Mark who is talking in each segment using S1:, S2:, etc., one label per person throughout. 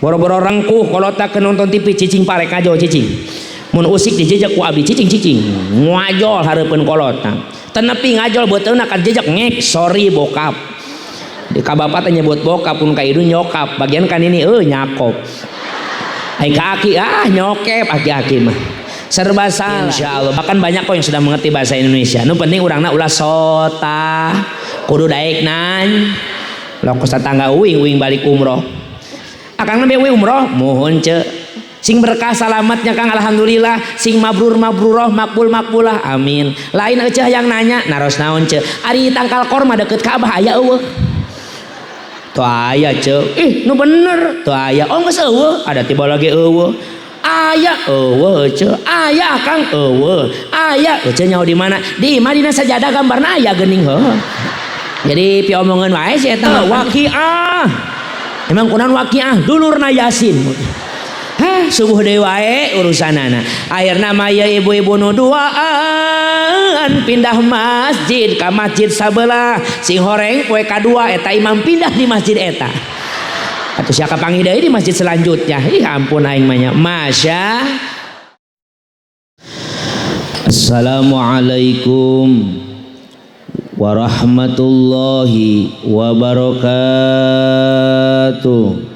S1: Boro-boro rengkuh kolot ke nonton TV, cicing parek ngajol cicing. Mun usik dijejak ku abdi, cicing cicing. Ngajol hareupeun kolotna. Teu nepi ngajol beuteungna kan jejak ngek, sorry bokap. Di ka bapak teh nyebut bokap, pun ka idu nyokap. Bagian kan ini nyakop. Ai ka aki ah nyokep aki-aki mah. Serba salah. Insyaallah bahkan banyak kok yang sudah mengerti bahasa Indonesia. Nu penting urangna ulah sota. Kudu daek nan. Lokos tetangga uing uing balik umroh. Akang nembe uing umroh, mohon ce. Sing berkah salamatnya Kang, alhamdulillah, sing mabrur mabruroh, makbul makbulah, amin. Lain eceh yang nanya, naros naon ce? Ari tangkal korma deket Ka'bah aya eueuh? Tuh aya ce. Ih, nu bener. Tuh aya. Oh geus eueuh, ada tiba lagi eueuh. Aya eueuh ce. Aya Kang eueuh. Aya ece nyaho di mana? Di imah dina sajadah gambarna aya geuning heuh. Jadi pi omongan wae si eta waqiah. Emang kunaon waqiah? Dulurna Yasin. Hah, subuh deui wae urusanana. Akhirna mah ieu ibu-ibu nu duaan pindah masjid ka masjid sabelah. Sing horeng poe kadua eta imam pindah di masjid eta. Atuh sia kapanggih deui di masjid selanjutnya. Ih ampun aing mah nya. Masya. Assalamualaikum warahmatullahi wabarakatuh.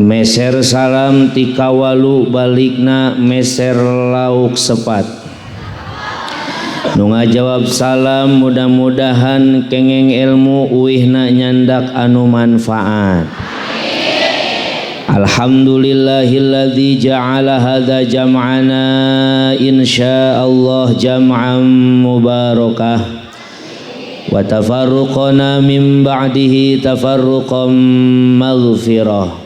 S1: Meser salam ti kawalu balikna meser lauk sepat. Nu ngajawab salam mudah-mudahan kengeng ilmu uihna nyandak anu manfaat. Alhamdulillahilladzi ja'ala hadza jam'ana insyaallah jam'an mubarakah wa tafarruqana min ba'dihi tafarruqan maghfirah.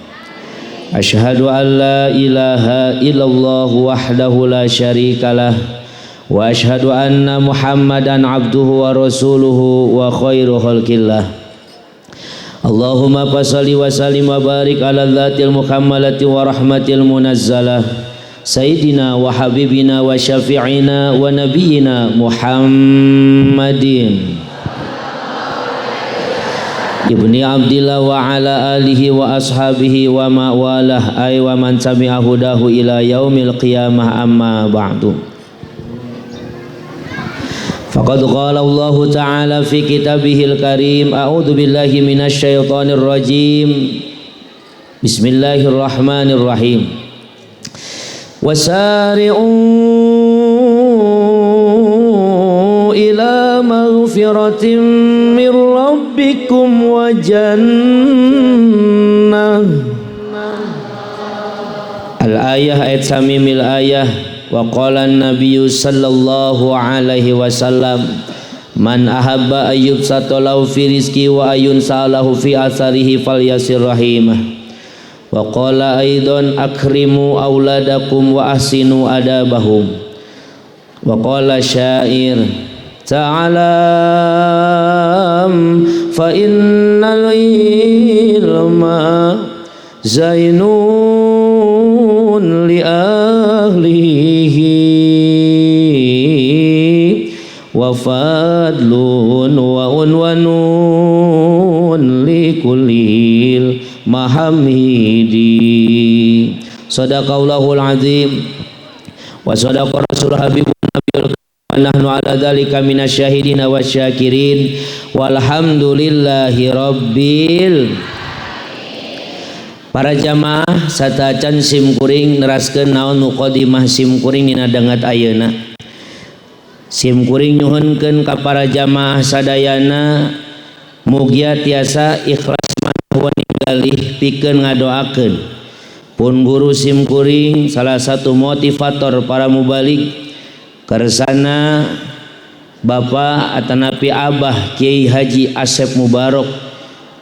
S1: Asyhadu an la ilaha illallah wahdahu la syarikalah wa asyhadu anna Muhammadan abduhu wa rasuluhu wa khairu khalqillah. Allahumma fasali wa sallim wa barik ala dzatil mukammalati wa rahmatil munazzalah sayyidina wa habibina wa syafi'ina wa nabiyyina Muhammadin ibni Abdillah wa ala alihi wa ashabihi wa ma'walah ay wa man tabi'a hudahu ila yaumil qiyamah, amma ba'du. Faqad qala Allah ta'ala fi kitabihil karim, a'udzu billahi minasy syaithanir rajim. Bismillahirrahmanirrahim. Wasari'u ila maghfiratin min rabbikum wa jannah. Al-ayah ayat samimil ayah. Wa qala an-nabiyyu sallallahu alaihi wasallam man ahabba ayyub satalahu fi rizqi wa ayun salahu fi asarihi falyasir rahimah. Wa qala aidan akrimu auladakum wa ahsinu adabahum. Wa qala syair ta'alam fa innal ilma zainun li ahlihi wa fadlun wa unwanun li kullil mahamidi. Sadaqallahul azim wa sadaqa rasul habibun nabiyul nahnu ala dzalika minasyahidina wasyakirin walhamdulillahi rabbil. Para jamaah satacan sim kuring neraskeun naon muqaddimah sim kuring dina dangat ayeuna. Sim kuring nyuhunkeun ka para jamaah sadayana mugia tiasa ikhlas manah ninggalih pikeun ngadoakeun pun guru sim kuring salah satu motivator para mubalig kersana Bapak atanapi Abah Kiai Haji Asep Mubarok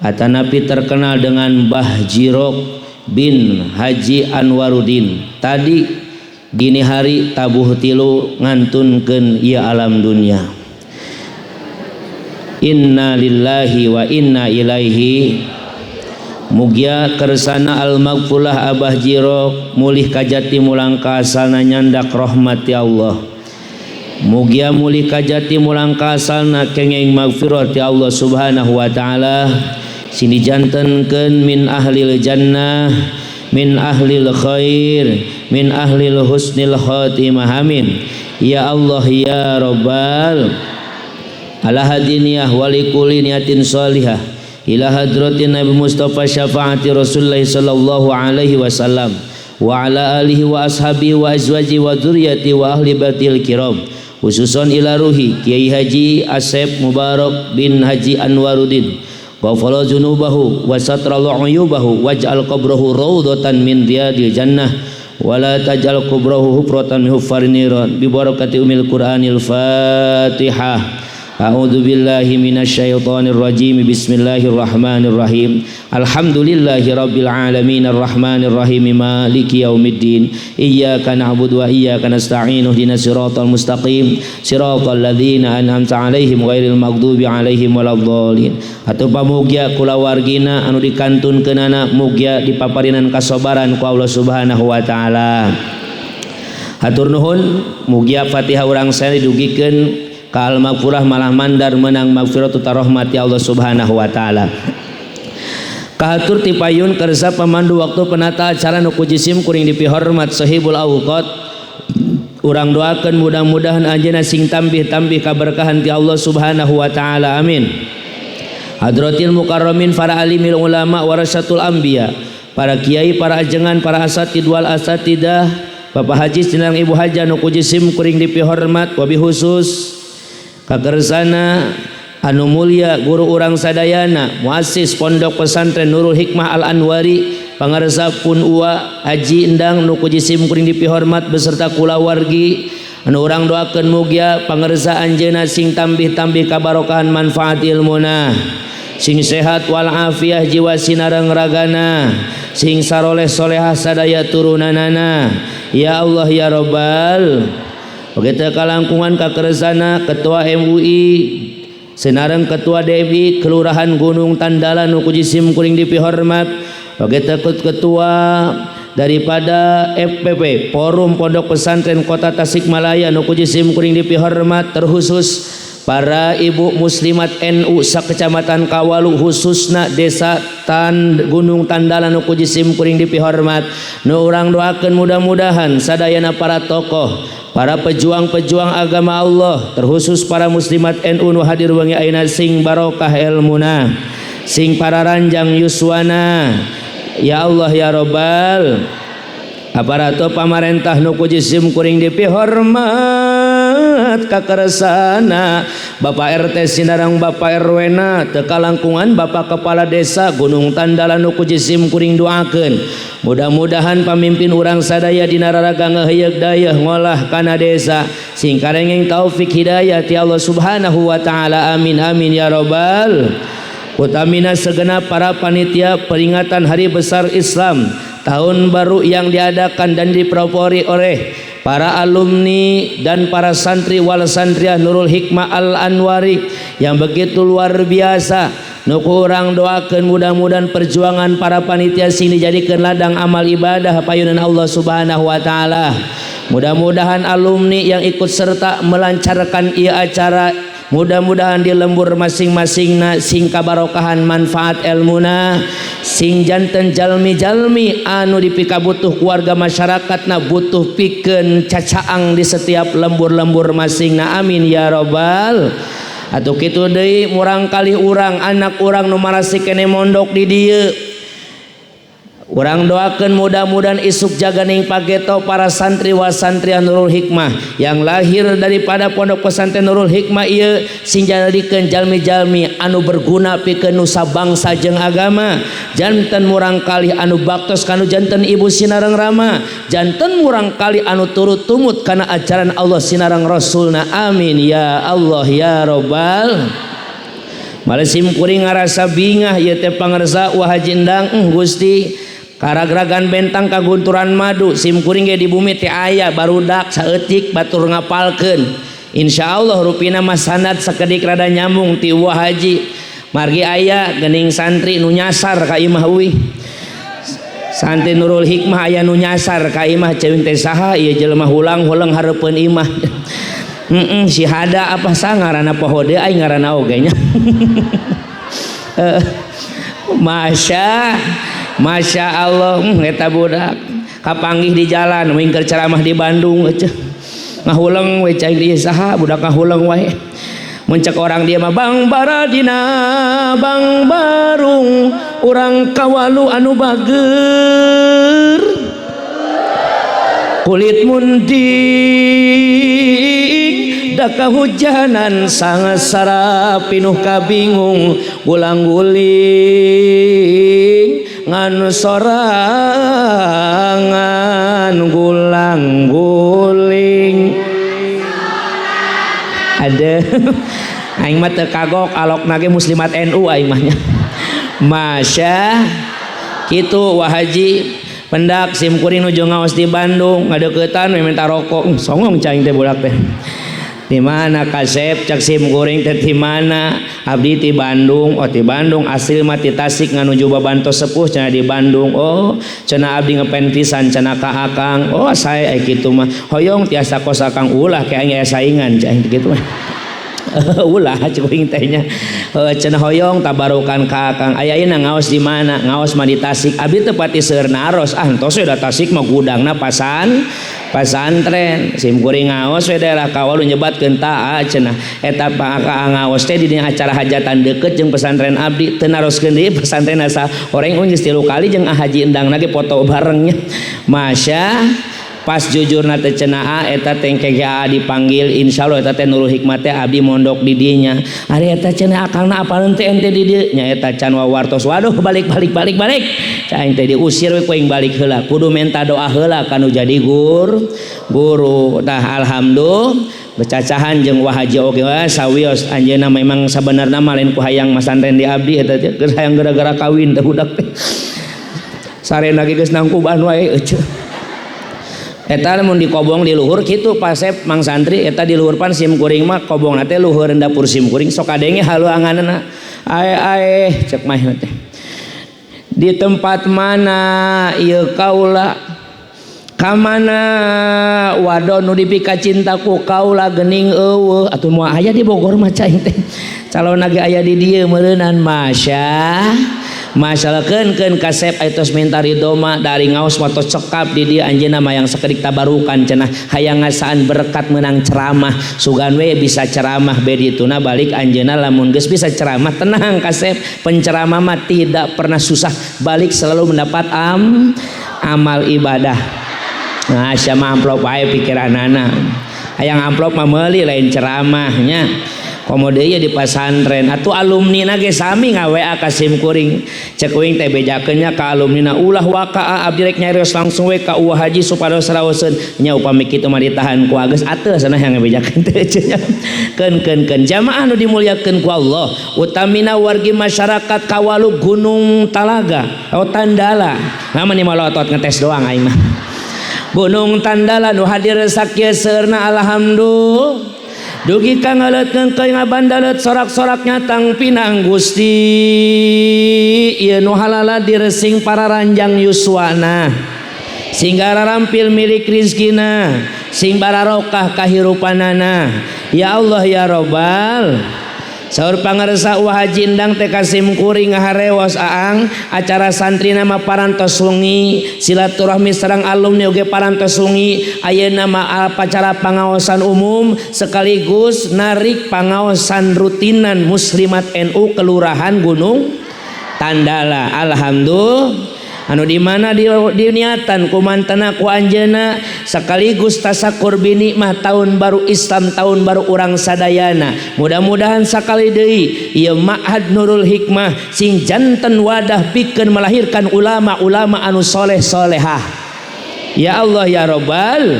S1: atanapi terkenal dengan Bah Jirok bin Haji Anwarudin. Tadi dini hari tabuh tilu ngantunkeun ieu alam dunia. Inna lillahi wa inna ilaihi. Mugia kersana al-maghfurlah Abah Jirok mulih kajati mulang ka asalna nyandak rahmati Allah. Mugia mulih ka jati mulang ka asalna kenging magfirah ti Allah Subhanahu wa taala. Sing dijantenkeun min ahlil jannah, min ahlil khair, min ahlil husnil khatimah. Amin. Ya Allah ya Rabbal ala hadiniyah wa likulli niyatin shalihah ila hadratin Nabi Mustafa syafaati Rasulullah sallallahu alaihi wasallam wa ala alihi wa ashabihi wa azwaji wa dzurriyyati wa ahli baitil kiram, khususon ila ruhi Kiai Haji Asep Mubarak bin Haji Anwaruddin, ghafara dzunubahu wa satrallahu uyubahu waj'al qabrahu raudhatan min riyadil jannah wa la taj'al qabrahu hufratan min huffarin niran bi barakati umil Qur'anil Fatihah. A'udzu billahi minasyaitonir rajim. Bismillahirrahmanirrahim. Alhamdulillahi rabbil alamin arrahmanir rahim maliki yaumiddin. Iyyaka na'budu wa iyyaka nasta'in ihdinas siratal mustaqim siratal ladzina an'amta 'alaihim ghairil maghdubi 'alaihim waladdallin. Atuh pamugia kulawargina anu dikantunkeunana mugia dipaparinan kasobaran ku Allah Subhanahu wa taala. Hatur nuhun, mugia Fatihah urang saya didugikeun ka al maghfirah malah mandar menang maghfiratu rahmati Allah Subhanahu wa taala. Kahatur ti payun kersa pamandu waktu penata acara nu ku jisim kuring dipihormat sahibul awqat. Urang doakeun mudah-mudahan anjeunna sing tambih-tambih kaberkahan ti Allah Subhanahu wa taala. Amin. Hadratil mukarramin para alimil ulama warasatul anbiya, para kiai, para ajengan, para asatid wal asatidah, Bapak Haji sinareng Ibu Hajah nu ku jisim kuring dipihormat, wabi khusus kakersana anu mulia guru urang sadayana muassis Pondok Pesantren Nurul Hikmah Al Anwari, pangarsa pun Uwa Haji Endang nu ku jisim kuring dipihormat beserta kulawargi anu urang doakeun mugia pangarsa anjeunna sing tambih-tambih kabarokahan manfaat ilmuna, sing sehat wal afiah jiwa sinareng ragana, sing saroleh solehah sadaya turunanana. Ya Allah ya Rabbal. Begitu kalangkungan kakersana Ketua MUI sinareng Ketua DMI Kelurahan Gunung Tandalan nu ku jisim kuring dipihormat, begitu Ketua daripada FPP Forum Pondok Pesantren Kota Tasikmalaya nu ku jisim kuring dipihormat, terkhusus para ibu muslimat NU sakecamatan Kawalu khususna desa Gunung Tandalan nu ku jisim kuring dipihormat, nu urang doakeun mudah-mudahan sadayana para tokoh, para pejuang-pejuang agama Allah, terkhusus para muslimat NU nu hadir wengi ayeuna sing barokah ilmuna, sing para ranjang yuswana. Ya Allah ya Rabbal. Aparatur pamarentah nu ku jisim kuring dipihormat kakersana Bapak RT sinareng Bapak RW na, teu kalangkungan Bapak Kepala Desa Gunung Tandalan nu ku jisim kuring doakeun mudah-mudahan pamimpin urang sadaya dina raraga ngeheuyeuk dayeuh ngolah kana desa sing karengeng taufik hidayah ti Allah Subhanahu wa taala. Amin amin ya rabbal. Utamina segenap para panitia peringatan Hari Besar Islam Tahun Baru yang diadakan dan dipelopori oleh para alumni dan para santri wal santriah Nurul Hikmah Al Anwari yang begitu luar biasa, nu ku urang doakeun mudah-mudahan perjuangan para panitia sing dijadikeun ladang amal ibadah payunan Allah Subhanahu wa taala. Mudah-mudahan alumni yang ikut serta melancarkan ieu acara mudah-mudahan di lembur masing-masing na sing kabarokahan manfaat ilmuna, sing janten jalmi-jalmi anu dipikabutuh keluarga masyarakat na butuh pikeun cacaang di setiap lembur-lembur masing na. Amin ya robbal. Atuh kitu deui murang kali urang anak urang nu marasih keneh mondok di dieu, urang doakeun mudah-mudahan isuk jaganing pageto para santri wa santriah Nurul Hikmah yang lahir daripada pondok pesantren Nurul Hikmah ieu sing jadikeun jalmi-jalmi anu berguna pikeun nusa bangsa jeung agama, janten murang kali anu baktos kanu janten ibu sinareng rama, janten murang kali anu turut tumut kana ajaran Allah sinareng Rasulna. Amin ya Allah ya robbal. Malah sim kuring ngarasa bingah ieu teh pangersa Wa Haji Endang, Gusti karagragan bentang kagunturan madu sim kuring ge di bumi teh aya barudak saeutik batur ngapalkeun. Insyaallah rupina mah sanad sakedik rada nyambung ti Wa Haji, margi aya geuning santri nu nyasar ka imah uih. Santri Nurul Hikmah aya nu nyasar ka imah, ceuing teh saha ieu jelema hulang-huleng hareupeun imah. Si hada apa sa ngaranna, poho deui aing ngaranna oge nya. Masya Masya Allah, eta budak kapanggih di jalan wingker ceramah di Bandung euceuh. Ngahuleng we cai ieu saha budak ngahuleng wae. Mun cek orang dia mah Bang Baradina, Bang Barung, urang Kawalu anu bager. Kulit munting da kahujanan sangsara pinuh kabingung gulang guling ngan sorangan gulang guling. Ada aing mah teu kagok alokna ge muslimat NU aing mah nya. Masya kitu Wa Haji, pendak sim kuring nuju ngaos di Bandung ngadeuketan we minta rokok. Songong cai teh budak teh. Di mana kasep cak sim kuring teh, di mana? Abdi ti Bandung. Oh, ti Bandung, asli mah ti Tasik nganuju babantos sepuh cenah di Bandung. Oh cenah, abdi ngepen pisan cenah ka akang. Oh saya kitu mah hoyong tiasa kos akang, ulah kayak aing aya saingan cai kitu mah, ulah cuing teh nya. Cenah hoyong tabarukan ka akang. Aya ayeuna ngaos di mana? Ngaos mah di Tasik. Abdi teh pati seueur naros, ah entos we da Tasik mah gudangna pasantren. Sim kuring ngaos we daerah Kawalu nyebatkeun taa cenah eta ka ngaos teh di dina acara hajatan deket jeung pesantren. Abdi teu naroskeun deui pesantren asa horeng geus 3 kali jeung Haji Endang lagi foto barengnya. Masya pas jujurna teh cenah eta teh engke dipanggil insyaallah eta teh Nurul Hikmah teh abdi mondok di dinya. Ari eta cenah akangna apaleun teh ente di dieu nya eta can wawartos. Waduh, balik balik balik balik cai teh diusir we ku aing, balik heula kudu minta doa heula kanu jadi guru. Tah alhamdulillah becacahan jeung Wa Haji oge sawios anjeunna memang sabenerna mah lain ku hayang masantren di abdi eta teh geus hayang gara-gara kawin teh budak teh sarena ge geus nangkuban wae euceuh. Eta lamun dikobong di luhur kitu pasep mang santri eta di luhur pan sim kuring mah kobong teh luhureun dapur sim kuring sok kadenge haluanganna ae ae cek mah teh di tempat mana ieu kaula kamana wadon nu dipika cintaku kaula geuning eueuh atuh moal aya di Bogor mah cai teh calon ge aya di dieu meureunan. Masya masalah keun kasep tos minta ridho mah dari ngaos mah tos cekap di dieu anjeunna mah yang sakedik tabarukan cenah hayang ngasaan berkat menang ceramah sugan we bisa ceramah be dituna balik anjeunna lamun geus bisa ceramah. Tenang kasep, penceramah mah tidak pernah susah, balik selalu mendapat amal ibadah. Nah sia mah amplop wae pikiranana, hayang amplop mah meuli lain ceramahnya. Komo deui di pasantren atuh alumni na ge sami nga-WA ka sim kuring. Cek uing teh bejakeun nya ka alumni na ulah waka, abdi rek nyarios langsung we ka Uwa Haji supados raoseun nya. Upami kitu mah ditahan ku agus ateu sana yang ngabejakeun teh nya. Keun keun keun jamaah nu dimuliakeun ku Allah, utamina wargi masyarakat Kawalu Gunung Talaga atau Tandala. Nah mani malotot ngetes doang aing mah. Gunung Tandala nu hadir sakieu seurna alhamdulillah dugi ka ngaleutkeun ka ngabandalet sorak-soraknya tang pinang Gusti ieu nu halala diresing para ranjang yuswana sing garampil milik rizkina sing bararokah kahirupanana ya Allah ya Robbal. Saur pangarsa Wa Haji Endang teh ka sim kuring ngaharewos, aang acara santri nama parantos wengi, silaturahmi sareng alumni oge parantos wengi, ayeuna mah acara pangaosan umum sekaligus narik pangaosan rutinan muslimat NU Kelurahan Gunung Tandala. Alhamdulillah anu di mana di diniatan kumantana ku anjeunna sekaligus tasakur binikmah tahun baru Islam, tahun baru urang sadayana. Mudah-mudahan sakali deui ieu Ma'had Nurul Hikmah sing janten wadah pikeun melahirkan ulama-ulama anu soleh solehah ya Allah ya Robbal.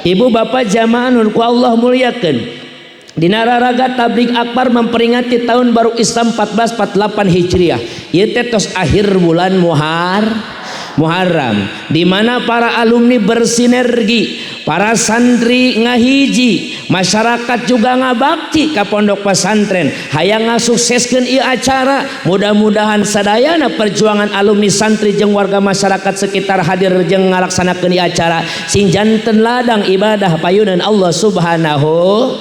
S1: Ibu bapak jamaah nu ku Allah muliakeun, dina raraga tabligh akbar memperingati tahun baru Islam 1448 Hijriah ieu teh tos akhir bulan Muhar. Muharram, di mana para alumni bersinergi, para santri ngahiji, masyarakat juga ngabakti ka pondok pesantren, hayang ngasukseskeun ieu acara. Mudah-mudahan sadayana perjuangan alumni, santri jeung warga masyarakat sekitar hadir jeung ngalaksanakeun ieu acara sing janten ladang ibadah payunan Allah Subhanahu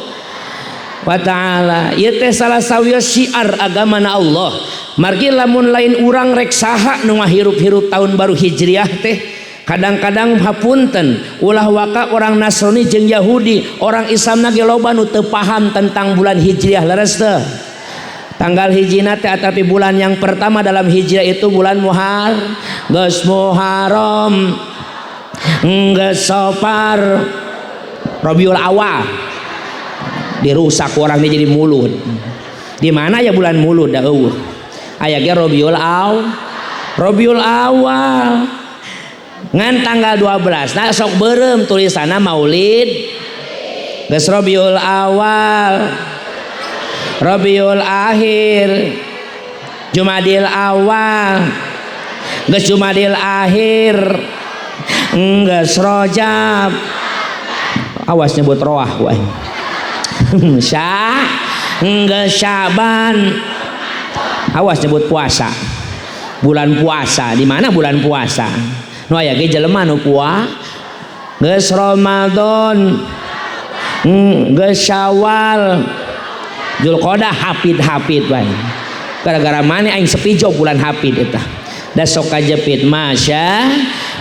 S1: wa Ta'ala. Ieu teh salah sawios syiar agama na Allah. Margi lamun lain urang, rek saha nu ngahirup-hirup tahun baru Hijriah teh? Kadang-kadang, hapunten, ulah waka orang Nasrani jeung Yahudi, orang Islam ge loba nu teu paham tentang bulan Hijriah. Leres teu? Tanggal hijina teh, tapi bulan yang pertama dalam Hijriah itu bulan Muhar. Geus Muharram, geus Safar, Rabiul Awal. Dirusak orang ini jadi Mulud. Di mana ya bulan Mulud? Dah euweuh. Aya ge Rabiul Aw, Rabiul Awal ngan tanggal 12. Nah, sok beureum tulisanna Maulid. Geus Rabiul Awal, Rabiul Akhir, Jumadil Awal, geus Jumadil Akhir, geus Rojab. Awas nyebut roah ku aing. Syah, geus Syaban. Awas nyebut puasa, bulan puasa. Di mana bulan puasa? Nu aya ge jelema nu pua. Geus Ramadan, geus Syawal, Julqodah. Hapid-hapid bae gara-gara mana aing sepi job bulan hapid eta da sok kajepit. Masya,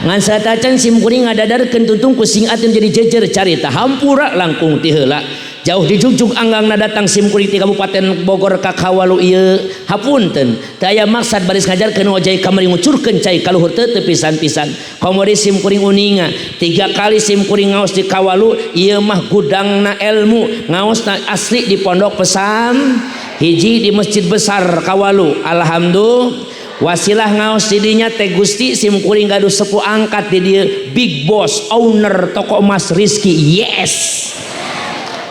S1: ngan satacan sim kuring ngadadarkeun tuntung ku sing atin jadi jejer carita. Hampura langkung ti heula jauh dijugjug anggangna datang sim kuring ti Kabupaten Bogor ka Kawalu ieu. Hapunten, teu aya maksad baris ngajarkeun ngojay kamari ngucurkeun cai ka luhur, teu pisan-pisan. Komo sim kuring uninga tiga kali sim kuring ngaos di Kawalu. Ieu mah gudangna ilmu, ngaosna asli di pondok pesan hiji di Masjid Besar Kawalu. Alhamdulillah, wasilah ngaos didinya teh Gusti, sim kuring gaduh sepuh angkat di dieu, big boss owner toko emas Rizky. Yes,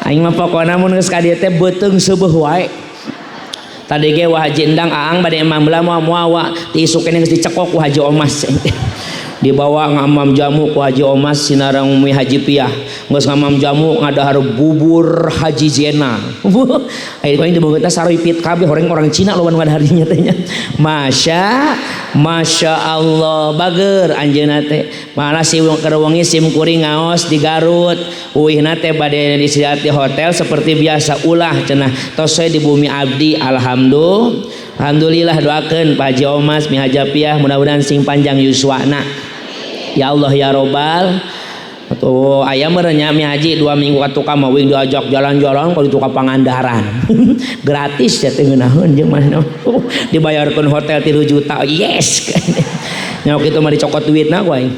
S1: aing mah pokona mun geus ka dieu teh beuteung seubeuh wae. Tadi ge Wa Haji Endang, aang bade emam beula moal moal ti isuk keneh geus dicekok ku Haji Omas, dibawa ngamam jamu ku Haji Omas sinareng Umi Haji Piah. Geus ngamam jamu, ngadahar bubur Haji Jena. Ayo aing dibawa saroipit kabeh, orang orang Cina loba nu ngadahar dinya teh nya. Masya, Masya Allah, bager anjeunna teh. Malah si keur wengi sim kuring ngaos di Garut, uihna teh bade istirahat di hotel seperti biasa. Ulah cenah, tos we di bumi abdi. Alhamdulillah, alhamdulillah. Doakeun Pak Haji Omas, Mi Haji Piah, mudah-mudahan sing panjang yuswana. Ya Allah ya Robbal. Tuh aya meureun nya Mi Haji 2 minggu ka tukang mah wing diajak jalan-jalan kalau itu ka Pangandaran gratis ya teh, ngeunaheun jeung mana dibayarkeun hotel 3 juta. Yes, nya kitu mah dicokot duitna ku aing.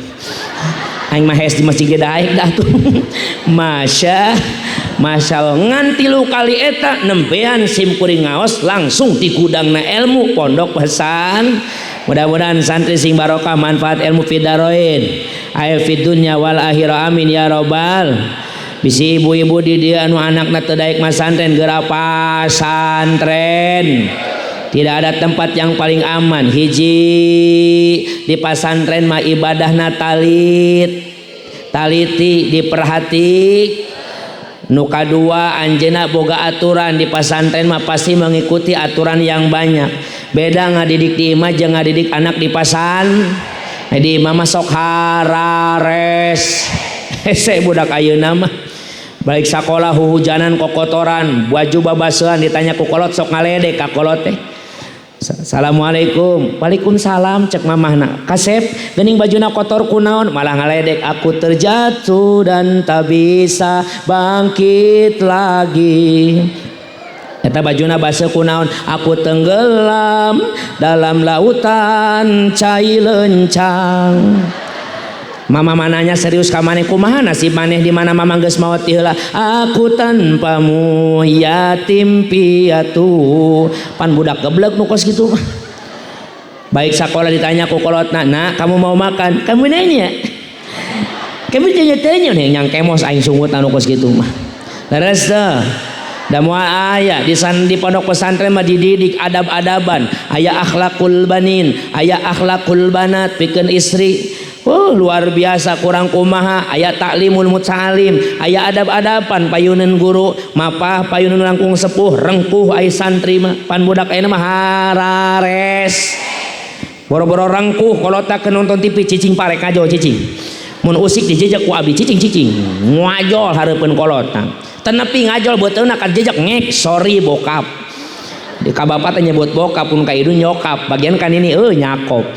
S1: Aing mah hes di masjid ge daek dah tuh. Masya, Masya Allah, ngan tilu kali eta nembean sim kuring ngaos langsung di gudangna ilmu pondok pesan. Mudah-mudahan santri sing barokah manfaat ilmu fiddaroin ayo fid dunya wal akhirah, amin ya robbal. Bisi ibu-ibu di dieu anu anakna teu daek masantren, geura pasantren. Tidak ada tempat yang paling aman. Hiji, di pasantren mah ibadahna talit taliti, diperhatik. Nu kadua, anjeunna boga aturan. Di pasantren mah pasti mengikuti aturan yang banyak. Beda ngadidik di imah jeung ngadidik anak di pasan. Di imah mah sok harares hese budak ayeuna mah. Balik sakola huhujanan, kokotoran, baju babasean, ditanya ku kolot sok ngaledek ka kolot teh. "Assalamualaikum." "Waalaikumsalam," cek mamahna. "Kasep, geuning bajuna kotor kunaon?" Malah ngaledek, "Aku terjatuh dan tak bisa bangkit lagi." "Eta bajuna baseuh kunaon?" "Aku tenggelam dalam lautan cai lencang." Mama mananya serius ka maneh, "Kumaha nasib maneh di mana mama geus maot ti heula?" "Aku tanpamu yatim piatu." Pan budak geblek nu kos kitu mah. Baik sekolah ditanya ku kolotna, "Nak, kamu mau makan?" "Kamu nanya, kamu tanya-tanya nih." Yang kemos aing sungut anu kos kitu mah. Leres teu? Da moal aya di san di pondok pesantren mah dididik adab-adaban, aya akhlakul banin, aya akhlakul banat pikeun istri. Oh, luar biasa kurang kumaha, aya taklimul muta'alim, aya adab-adaban payuneun guru, mapah payuneun langkung sepuh, rengkuh ai santri mah. Pan budak ayeuna mah harares. Boro-boro rengkuh kolot teh nonton TV cicing parek ngajol cicing. Mun usik dijejak ku abdi cicing cicing, ngajol hareupeun kolot. Teu nepi ngajol beuteungna kajejak ngek, sorry bokap. Di ka bapak teh nyebut bokap pun ka idun nyokap, bagian kan ini nyakop.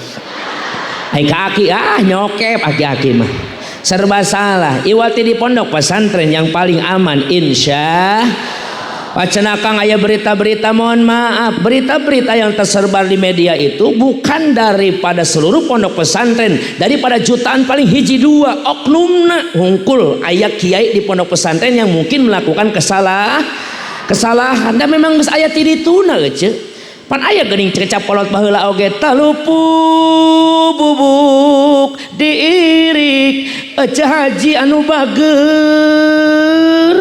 S1: Ai ka aki ah nyokep aki-aki mah. Serba salah. Iwati di pondok pesantren yang paling aman insya. Wacana kang aya berita-berita, mohon maaf, berita-berita yang tersebar di media itu bukan daripada seluruh pondok pesantren, daripada jutaan paling hiji dua oknumna hungkul aya kiai di pondok pesantren yang mungkin melakukan kesalahan dan memang geus aya ti dituna euceu. Pan aya geuning cecap kolot baheula oge talupu bubuk diirik ece haji anu bager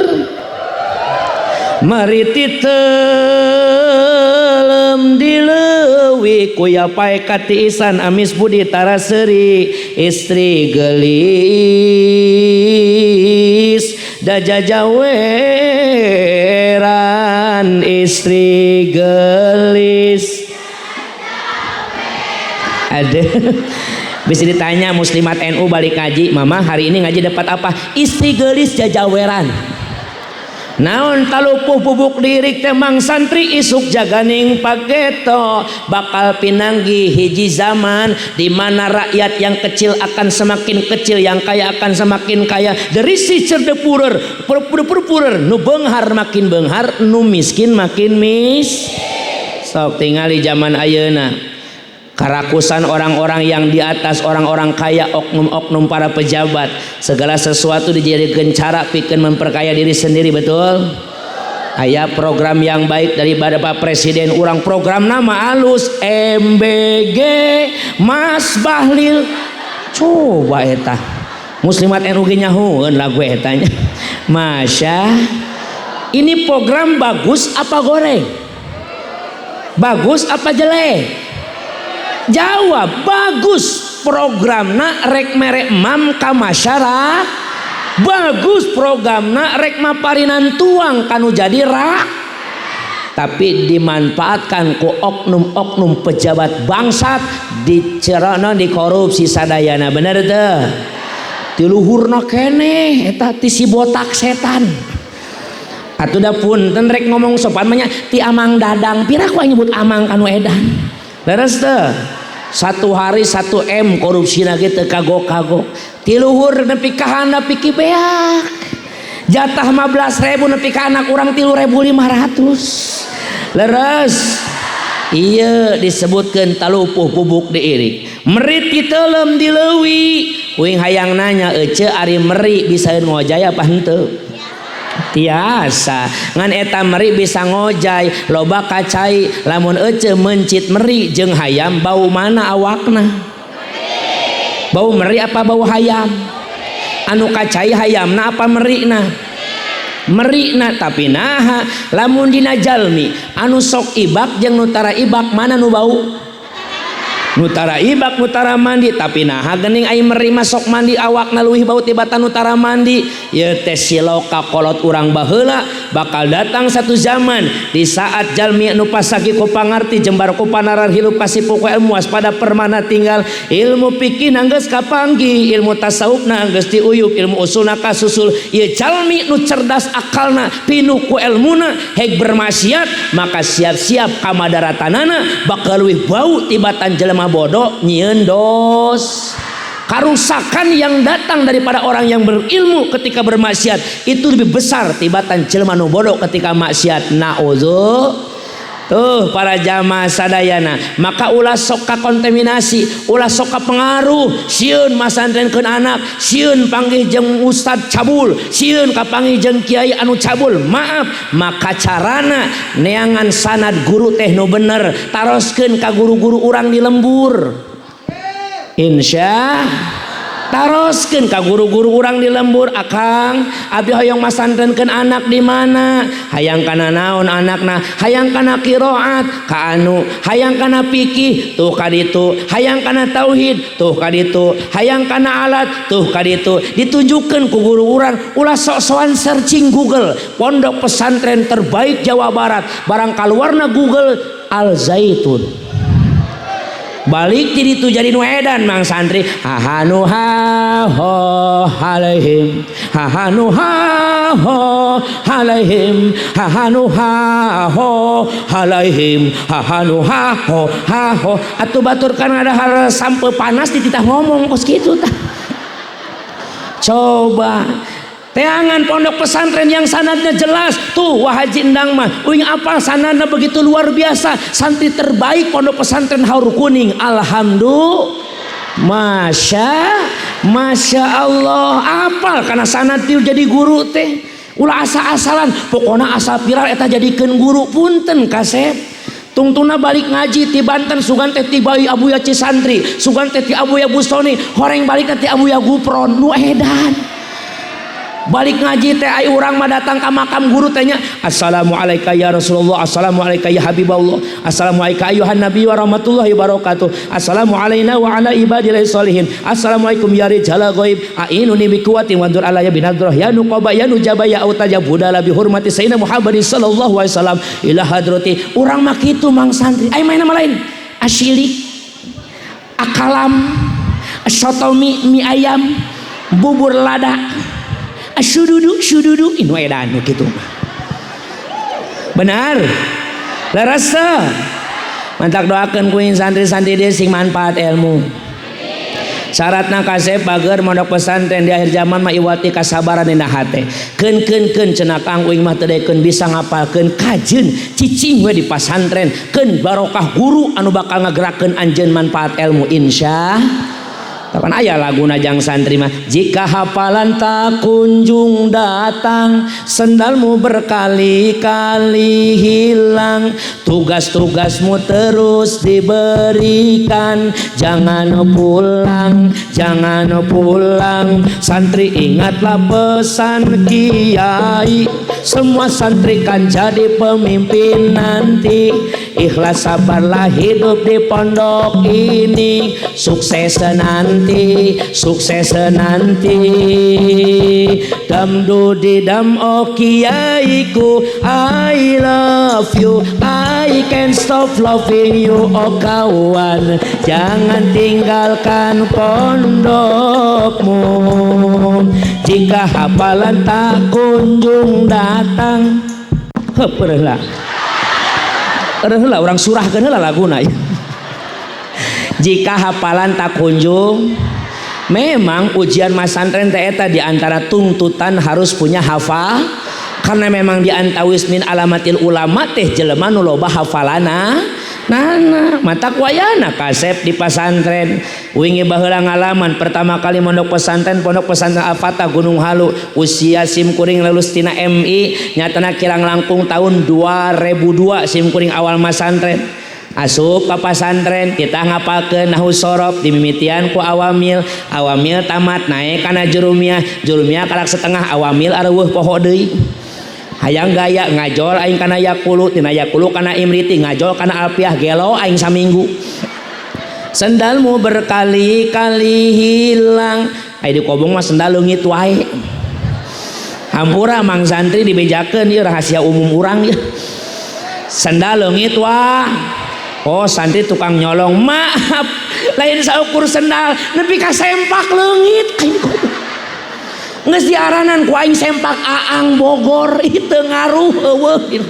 S1: mariti telem dileuwi kuya pae katiisan amis budi taraseri istri gelis dajajaweran istri gelis. Ada bisa ditanya muslimat NU balik ngaji, mama hari ini ngaji dapat apa? Istri gelis jajaweran. Naon talupuh bubuk dirik temang santri isuk jaganing pageto bakal pinanggi hiji zaman di mana rakyat yang kecil akan semakin kecil, yang kaya akan semakin kaya. The rich the poorer, pur pur poorer, nu beunghar makin beunghar, nu miskin makin mis. Sok tingali zaman ayeuna. Karakusan orang-orang yang di atas, orang-orang kaya, oknum-oknum para pejabat, segala sesuatu dijadikan cara pikeun memperkaya diri sendiri, betul? Aya program yang baik daripada Pak Presiden, urang program nama alus MBG Mas Bahlil. Coba eta muslimat NU ge nyahoeun lagu eta nya. Masya, ini program bagus apa goreng? Bagus apa jelek? Jawab, bagus. Programna rek mere mam ka masyarakat, bagus. Programna rek maparinan tuang kanu jadi rak, tapi dimanfaatkan ku oknum-oknum pejabat bangsat, dicerana, dikorupsi sadayana, bener teu? Ti luhurna keneh eta ti si botak setan. Atuh da punten rek ngomong sopan mah nya, ti Amang Dadang, pira ku nyebut amang kanu edan. Leres teu? Satu hari 1 M korupsi lagi teu kagok-kagok. Ti luhur nepi ka handap piki beak. Jatah 15.000 nepi ka anak urang 3.500. Leres. Iya disebutkan talupuh bubuk diirik. Meri titelem di leuwi. Uing hayang nanya ece ari meri bisa ngojay apa henteu? Tiasa ngan eta meri bisa ngojay loba kacai. Lamun ece mencit meri jeung hayam, bau mana awakna? Bau meri apa bau hayam? Anu kacai hayamna apa merina? Merina. Tapi naha lamun dina jalmi anu sok ibak jeung nu tara ibak, mana nu bau? Nu tara ibak, nu tara mandi. Tapi naha geuning ai meri mah sok mandi awakna leuwih bau tibatan nu tara mandi? Ieu teh siloka kolot urang baheula. Bakal datang satu zaman di saat jalmi anu pasaki ku pangarti, jembar ku panarar, hirup kasipu ku ilmu, waspada permana tinggal, ilmu fikih geus kapanggih, ilmu tasawufna geus diuyub, ilmu usulna kasusul. Ieu jalmi nu cerdas akalna, pinuh ku elmuna, heg bermaksiat maka siap-siap kamadaratanana bakal leuwih bau tibatan jelema bodoh nyieun dos. Karusakan yang datang daripada orang yang berilmu ketika bermaksiat itu lebih besar tibatan jelema nu bodoh ketika maksiat. Naudzu. Tuh para jamaah sadayana, maka ulah sok ka kontaminasi, ulah sok ka pengaruh, sieun masantrenkeun anak, sieun panggih jeung ustad cabul, sieun kapanggih jeung kiai anu cabul. Maaf, maka carana neangan sanad guru teh nu bener, taroskeun ka guru-guru urang di lembur. Insya Taroskeun ka guru-guru urang di lembur, "Akang, abdi hoyong masantrenkeun anak di mana?" Hayang kana naon anakna? Hayang kana qiraat ka anu, hayang kana fikih tuh ka ditu, hayang kana tauhid tuh ka ditu, hayang kana alat tuh ka ditu. Ditunjukkeun ku guru urang. Ulah sok-sokan searching Google pondok pesantren terbaik Jawa Barat, barang kaluarna Google Al Zaitun. Balik jadi itu jadi nu edan mang santri, hahanu ha ho alaihim, hahanu ha ho alaihim, hahanu ha ho alaihim, hahanu ha ho ha ho. Atuh batur kan ada hal sampai panas dititah ngomong kos kitu tah. Coba teangan pondok pesantren yang sanadnya jelas tuh. Wah, Haji Endang mah uing apal sanadnya begitu luar biasa, santri terbaik pondok pesantren Haur Kuning. Alhamdulillah, masya masya Allah, apal karena sanad jadi guru teh. Ulah asa-asalan, pokoknya asal viral eta jadikeun guru. Punten kasep, tungtuna balik ngaji ti Banten, sugan teh ti bayi Abuya Cisantri, sugan teh ti Abuya Bustoni, horeng balik ti Abuya Gupron. Nu edan balik ngaji teh. Ai urang mah datang ka makam guru teh nya, "Assalamualaikum ya Rasulullah, assalamualaikum ya Habiballah, assalamualaikum ayuhan nabi wa rahmatullahi wabarakatuh, assalamu alaina wa ala ibadillahi sholihin, assalamualaikum ya rijal ghaib, ainuni bi quwwatin wandur alaya binadrah ya nuqaba ya nujaba ya autaja budala bi hurmati sayyidina Muhammadin sallallahu alaihi wasallam ila hadrati." Urang mah kitu mang santri. Ai main nama lain, asilik, akalam, soto, mie ayam, bubur lada, sududu sududu, inu edan gitu. Benar, leres teu? Mantak doakeun ku santri-santri dia sing manfaat ilmu. Syaratna kasep bager mondok pesantren di akhir zaman mah iwati kasabaran dina hate. Keun keun keun cenah Kang, uing mah teu daekeun bisa ngapalkeun. Kajeun cicing we di pasantren, keun barokah guru anu bakal ngagerakeun anjeun manfaat ilmu, insya. Kapan aya lagu najang santri mah, "Jika hafalan tak kunjung datang, sendalmu berkali-kali hilang, tugas-tugasmu terus diberikan, jangan pulang, jangan pulang. Santri, ingatlah pesan kiai, semua santri kan jadi pemimpin nanti. Ikhlas sabarlah hidup di pondok ini, sukses nanti, sukses nanti. Dam dudi dam, oh kiaiku, I love you, I can't stop loving you. Oh kawan, jangan tinggalkan pondokmu. Jika hafalan tak kunjung datang." Heup heula. Heula urang surahkeun heula laguna. Jika hafalan tak kunjung, memang ujian masantren teh eta di antara tuntutan harus punya hafal, karena memang di antawis min alamatil ulama teh jelema nu loba hafalana. Nana mata wayana kasep di pasantren. Wingi baheula ngalaman pertama kali mondok pesantren, pondok pesantren Al-Fatah Gunung Halu, usia sim kuring lulus tina MI nyatana kirang langkung tahun 2002 sim kuring awal masantren. Asup ka pasantren, kita ngapalkeun nahwu sorof dimimitian ku awamil, awamil tamat naik kana jurumiyah, jurumiyah kalak setengah awamil areuweuh poho deui. Hayang gaya ngajol aing kana yakulu, tina yakulu kana imriti, ngajol kana alfiah, gelo aing saminggu. Sendalmu berkali-kali hilang. Ai di kobong mah sendal leungit wae. Hampura mang santri dibejakeun, ieu rahasia umum urang ieu. Sendal leungit wah. Oh, santri tukang nyolong. Maaf, lain saukur sendal, nepi ka sempak leungit aing. Geus diaranan ku aing sempak Aang Bogor, itu ngaruh eueuh.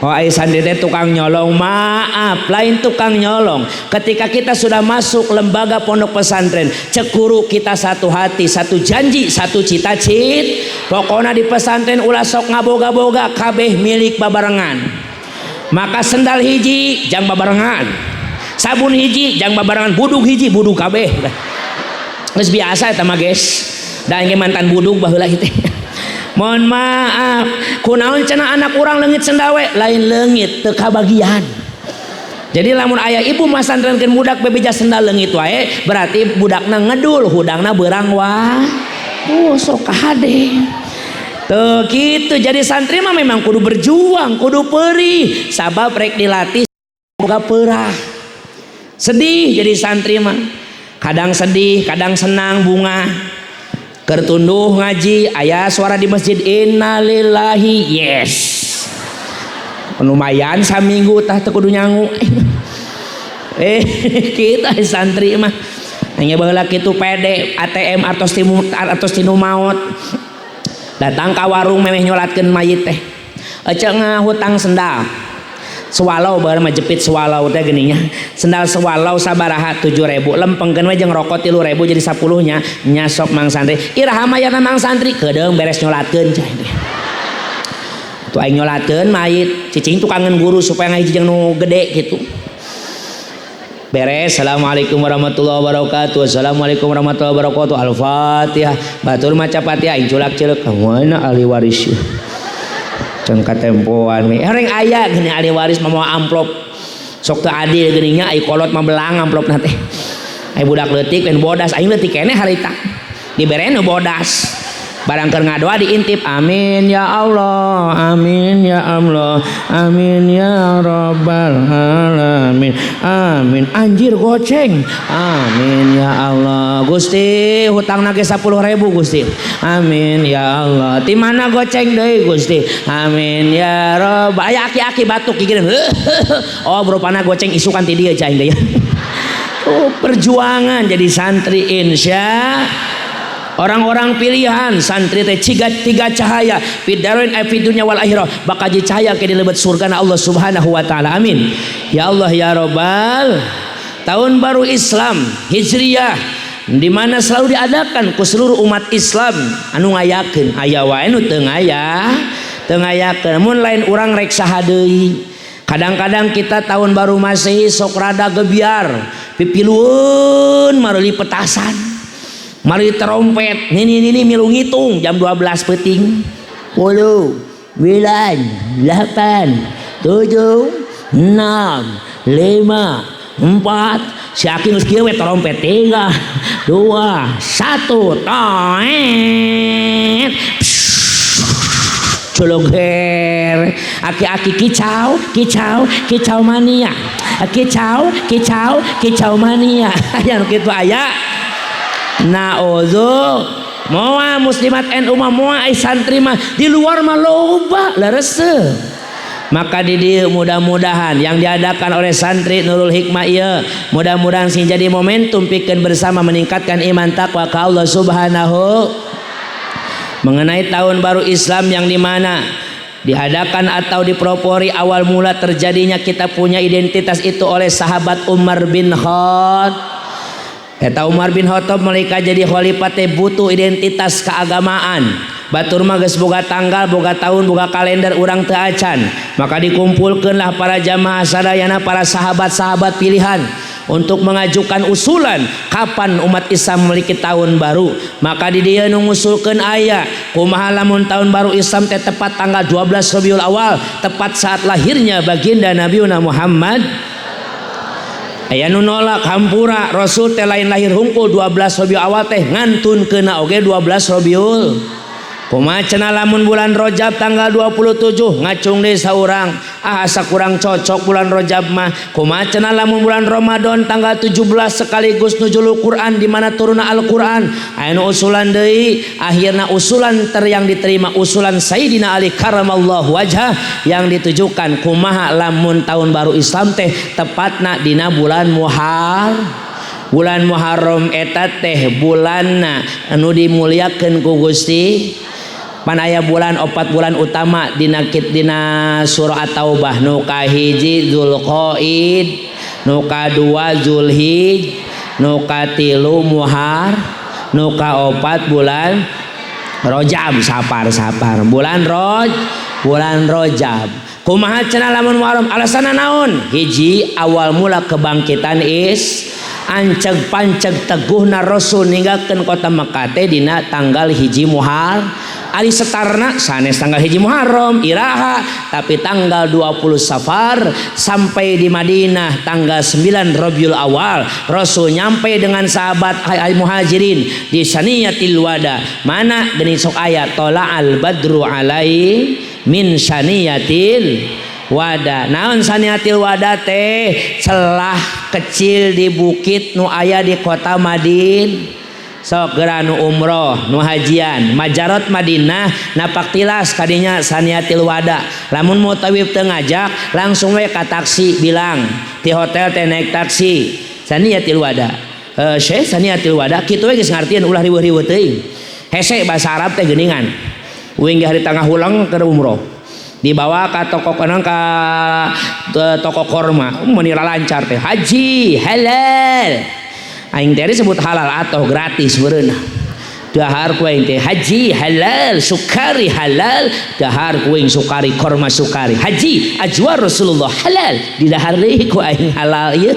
S1: Oh, ai santri teh tukang nyolong. Maaf, lain tukang nyolong. Ketika kita sudah masuk lembaga pondok pesantren, cek guru kita satu hati, satu janji, satu cita-cita. Pokoknya di pesantren ulah sok ngaboga-boga, kabeh milik babarengan. Maka sendal hiji jang babarengan, sabun hiji jang babarengan, budug hiji budug kabeh. Geus biasa eta mah, guys. Da aing mantan budug baheula teh. Mohon maaf, kunaon cenah anak urang leungit sendal we? Lain leungit, teu kabagian. Jadi lamun aya ibu masantrenkeun budak bebeja sendal leungit wae, berarti budakna ngedul, hudangna beurang wah. Oh, sok hade. Tuh gitu, jadi santri mah memang kudu berjuang, kudu perih, sabab rek dilatih boga perah. Sedih jadi santri mah. Kadang sedih, kadang senang bunga. Keur tunduh ngaji, aya suara di masjid innalillahi, yes. Lumayan saminggu tah teu kudu nyangu. Kita santri mah hanya baheula kitu pede ATM atos timu atos tinu maot. Datang ka warung memeh nyolatkeun mayit teh. Ece ngahutang sendal. Swallow baheula mah, jepit swallow teh geuning nya. Sendal swallow sabaraha? 7000. Lempengkeun we jeung rokok 3000 jadi 10 nya. Nya sok mang santri. Iraha mayarna mang santri? Keudeung beres nyolatkeun cai. Tuh aing nyolatkeun mayit, cicing tukangan guru supaya ngahiji jeung nu gede gitu. Beres, assalamualaikum warahmatullahi wabarakatuh. Assalamualaikum warahmatullahi wabarakatuh. Al-Fatihah. Batur maca Fatihah aing culak ceulek. Mana ahli waris? Can katempoan we. Reng aya geuning ahli waris mah mawa amplop. Sok teu adil geuning nya, ai kolot mah belang amplopna teh. Ai budak leutik lain bodas, aing leutik keneh harita. Dibere nu bodas. Barang keur ngadoa diintip, amin ya Allah, amin ya Allah, amin ya rabbal alamin, amin. Anjir goceng, amin ya Allah. Gusti hutang ge 10.000 Gusti, amin ya Allah. Di mana goceng deui Gusti, amin ya robb. Aya aki-aki batuk gigireun. Oh, rupana goceng isukan ti dieu cai deui. Oh, perjuangan jadi santri insya orang-orang pilihan. Santri teh ciga tiga cahaya fiddaroin ay fid dunya wal akhirah, bakal jadi cahaya ke di lebet surga Allah Subhanahu wa taala. Amin ya Allah ya robbal. Tahun baru Islam Hijriyah di mana selalu diadakan ku seluruh umat Islam anu ngayakeun, aya wae nu teu ngaya, teu ngayakeun. Mun lain urang rek saha deui? Kadang-kadang kita tahun baru Masehi sok rada gebiar, pipilueun, mareuli petasan, mari trompet nini nini, milu ngitung jam 12 peuting, 10, 9, 8, 7, 6, 5, 4. Si Aki geus kieu we trompet, 3, 2, 1, toet, culoger. Aki-aki kicau kicau kicau mania, kicau kicau kicau mania. Aya nu kitu aya. Naudzu moa muslimat NU mah moa, ai santri mah di luar mah loba leres. Maka di dieu mudah-mudahan yang diadakan oleh santri Nurul Hikmah ieu mudah-mudahan sing jadi momentum pikeun bersama meningkatkan iman takwa ka Allah Subhanahu. Mengenai tahun baru Islam yang dimana diadakan atau dipelopori awal mula terjadinya kita punya identitas itu oleh sahabat Umar bin Khattab. Eta Umar bin Khattab mereka jadi khalifah teh butuh identitas keagamaan. Batur mah geus boga tanggal, boga tahun, boga kalender, urang teu acan. Maka dikumpulkeunlah para jamaah sadayana, para sahabat-sahabat pilihan untuk mengajukan usulan kapan umat Islam memiliki tahun baru. Maka di dieu nu ngusulkeun aya, kumaha lamun tahun baru Islam teh tepat tanggal 12 Rabiul Awal, tepat saat lahirnya baginda Nabi Muhammad. Aya nu nolak, hampura, Rasul teh lain lahir hungkul 12 Rabiul Awal teh, ngantunkeunna oge 12 Rabiul. Kumaha cenah lamun bulan Rajab tanggal 27? Ngacung deui saurang, ah asa kurang cocok bulan Rajab mah. Kumaha cenah lamun bulan Ramadan tanggal 17 sekaligus nuzulul Quran, di mana turunna Al-Quran? Aya nu usulan deui. Akhirna usulan ter yang diterima usulan Sayyidina Ali karamallahu wajhah yang ditujukan kumaha lamun tahun baru Islam teh tepatna dina bulan Muharram. Bulan Muharram eta teh bulanna anu dimuliakeun ku Gusti. Pan aya bulan opat bulan utama dina dina surah At-Taubah: nu kahiji Zulqaid, nu kadua Zulhij, nu katilu Muhar, nu kaopat bulan Rajab, Sapar, Sapar, bulan Roj, bulan Rajab. Kumaha cenah lamun Muharram? Alasanna naon? Hiji, awal mula kebangkitan is anceg panceg teguhna Rasul ninggalkeun kota Mekah teh dina tanggal 1 Muhar. Ari setarna sanes tanggal 1 Muharram iraha, tapi tanggal 20 Safar sampai di Madinah tanggal 9 Rabiul Awal. Rasul nyampe dengan sahabat al muhajirin di Saniyatil Wada. Mana geuning sok aya tola'al badru alai min saniyatil wada. Naon saniyatil wada teh? Celah kecil di bukit nu aya di kota Madinah. Sok geura nu umroh, nu hajian, Majarot Madinah napak tilas kadinya Saniyatil Wada. Lamun mutawif teu ngajak, langsung we ka taksi bilang ti hotel teh naik taksi Saniyatil Wada. Syekh Saniyatil Wada kitu we geus ngartieun, ulah riweuh-riweuh teuing. Hese bahasa Arab teh geuningan. Uing ge hari tangah hulang keur umroh. Dibawa ka toko kenang ka toko korma, meuni lancar teh. Haji halal. Aing teh disebut halal atau gratis meureun. Dahar ku aing teh haji halal, sukari halal, dahar ku aing sukari korma sukari. Haji ajwar Rasulullah halal, didahar deui ku aing halal ieu.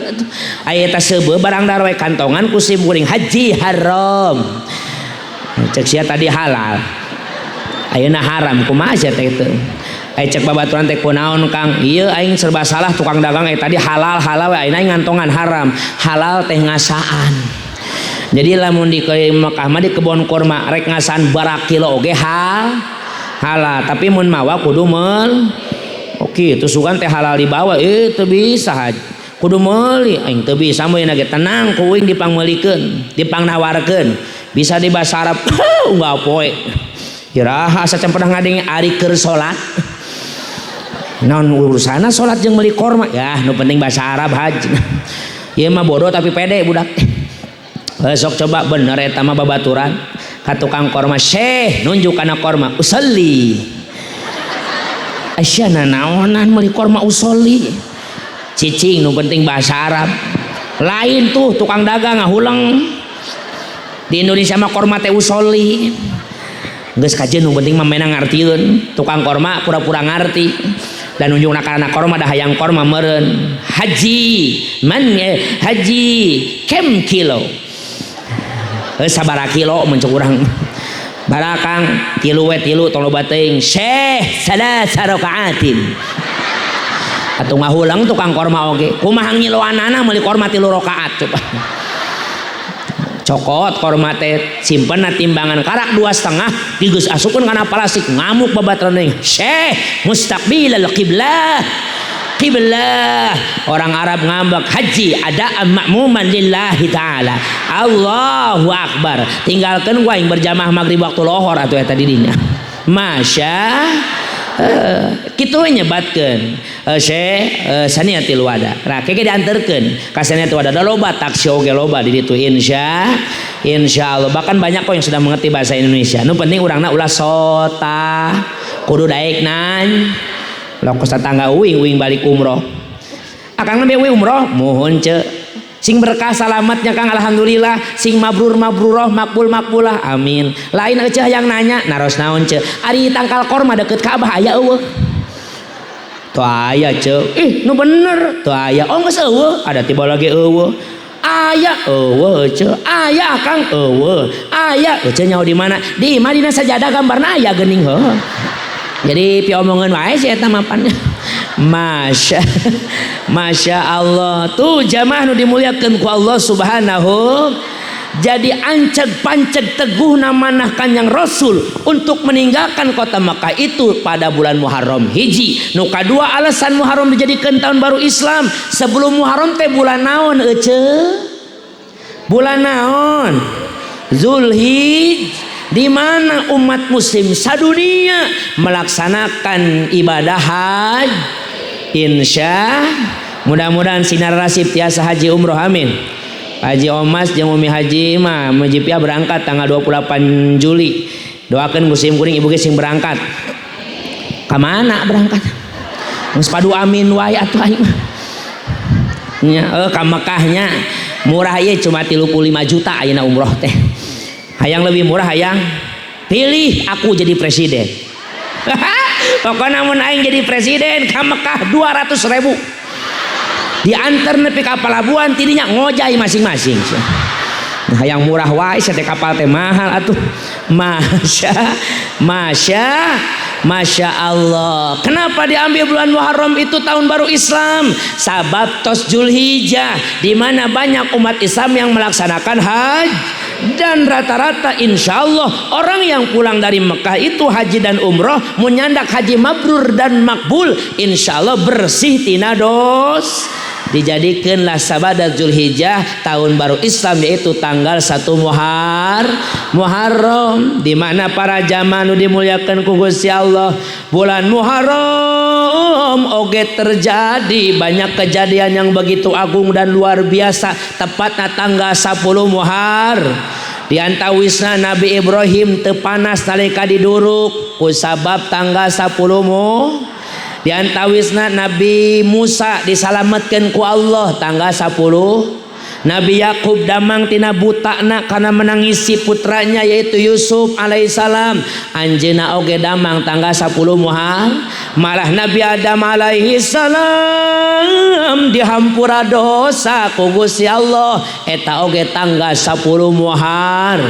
S1: Aya eta seubeuh barang dahar we kantongan ku sim kuring haji haram. Cek sia tadi halal. Ayeuna haram kumaha sia teh teu. Ai cek babaturan teh kunaon Kang? Ieu aing serba salah tukang dagang tadi halal halal we ayeuna aing ngantongan haram. Halal teh ngasaan. Jadi lamun di Mekah mah di kebon kurma rek ngasaan barakilo oge halal, tapi mun mawa kudu meul. Oke, itu sugan teh halal dibawa teu bisa haji. Kudu meuli aing teu bisa meuli ge tenang ku uing dipangmeulikeun, dipangnawarkeun. Bisa di bahasa Arab unggal poe. Iraha asa can pernah ngadenge ari keur salat. Naon urusanna salat jeung meuli korma? Ya, nu penting bahasa Arab haji. Ieu mah bodoh tapi pede budak. Besok coba bener eta mah babaturan ka tukang korma, syekh nunjuk kana korma, usolli. Asyana naonan meuli korma usolli. Cicing nu penting bahasa Arab. Lain tuh tukang dagang ngahuleng. Di Indonesia mah korma teh usolli. Geus kajeun nu penting mah menang ngartieun. Tukang korma pura-pura ngarti. Dan nunjukna kana korma dah hayang korma meureun. Haji man haji kem kilo. Sabaraha kilo mun cek urang. Barakang tilu we tilu tong loba teuing. Syekh salasa rakaatin. Atuh ngahulang tukang korma oge. Kumaha ngiloanana meuli korma 3 rakaat coba. Cokot korma teh simpen na timbangan karak 2,5 digeus asupkeun kana plastik ngamuk babaturan deui. Syekh mustaqbilal qiblah. Qiblah. Orang Arab ngambek haji ada makmuman lillahi taala. Allahu akbar. Tinggalkeun gua yang berjamaah maghrib waktu lohor atuh eta di dinya. Masya kitu we nyebatkeun Syekh Saniyatil Wada. Nah, keke dianterkeun ka Saniyatil Wada. Da loba taksi oge loba di ditu insyaallah. Bahkan banyak kok yang sudah mengerti bahasa Indonesia. Nu penting urangna ulah sota kudu daek nan. Lokos tetangga uing uing balik umroh. Akang nembe uing umroh mohon ce. Sing berkah salamatnya Kang alhamdulillah, sing mabrur mabruroh makbul makbulah amin. Lain euceuh yang nanya naros naon ce. Ari tangkal korma deket Ka'bah aya eueuh. Teu aya ce. Ih nu bener teu aya. Oh geus eueuh, ada tiba lagi eueuh. Aya eueuh ce. Aya Kang eueuh. Aya euceuh nyaho di mana? Di imah dina sajadah gambarna aya geuning heuh. Jadi piomongan wae si eta mapan. Masya Allah. Tuh jamaah nu dimuliakeun ku Allah Subhanahu. Jadi anceg panceg teguh namanah Kanjeng Rasul untuk meninggalkan kota Mekah itu pada bulan Muharram hiji. Nu kadua alasan Muharram dijadikan tahun baru Islam. Sebelum Muharram teh bulan naon ece? Bulan naon? Zulhijjah. Di mana umat muslim sadunia melaksanakan ibadah haji. Insya mudah-mudahan sinar rasib tiasa haji umroh amin. Haji Omas jeung Umi Haji mah mujibnya berangkat tanggal 28 Juli. Doakeun musim kuring ibu ge sing berangkat. Ka mana berangkat? Geus padu amin wae atuh aing mah. Nya ka Mekahnya murah ieu cuma 35 juta ayeuna umroh teh. Hayang lebih murah hayang pilih aku jadi presiden. Pokoknya mun aing jadi presiden ka Mekah 200.000. Diantar nepi ka pelabuhan tidinya ngojay masing-masing. Hayang murah wae sia teh, kapal teh mahal atuh. Masya Masya Masya Allah. Kenapa diambil bulan Muharram itu tahun baru Islam? Sabab tos Julhijjah, di mana banyak umat Islam yang melaksanakan haji, dan rata-rata insya Allah orang yang pulang dari Mekah itu haji dan umroh, menyandak haji mabrur dan makbul, insya Allah bersih tina dos. Dijadikanlah sabada Zulhijjah tahun baru Islam, yaitu tanggal 1 Muharram, di mana para jamaah nu dimuliakan ku Gusti Allah, bulan Muharram oge terjadi banyak kejadian yang begitu agung dan luar biasa, tepatnya tanggal 10 Muharram. Di antawisna Nabi Ibrahim teu panas nalika diduruk ku sabab tanggal 10 mu. Di antawisna Nabi Musa disalametkeun ku Allah tanggal 10. Nabi Yakub damang tina butakna karena menangisi putranya, yaitu Yusuf alaihissalam. Anjeuna oge damang tanggal 10 Muharram. Malah Nabi Adam alaihi salam dihampura dosa ku Gusti Allah, eta oge tanggal 10 Muharram.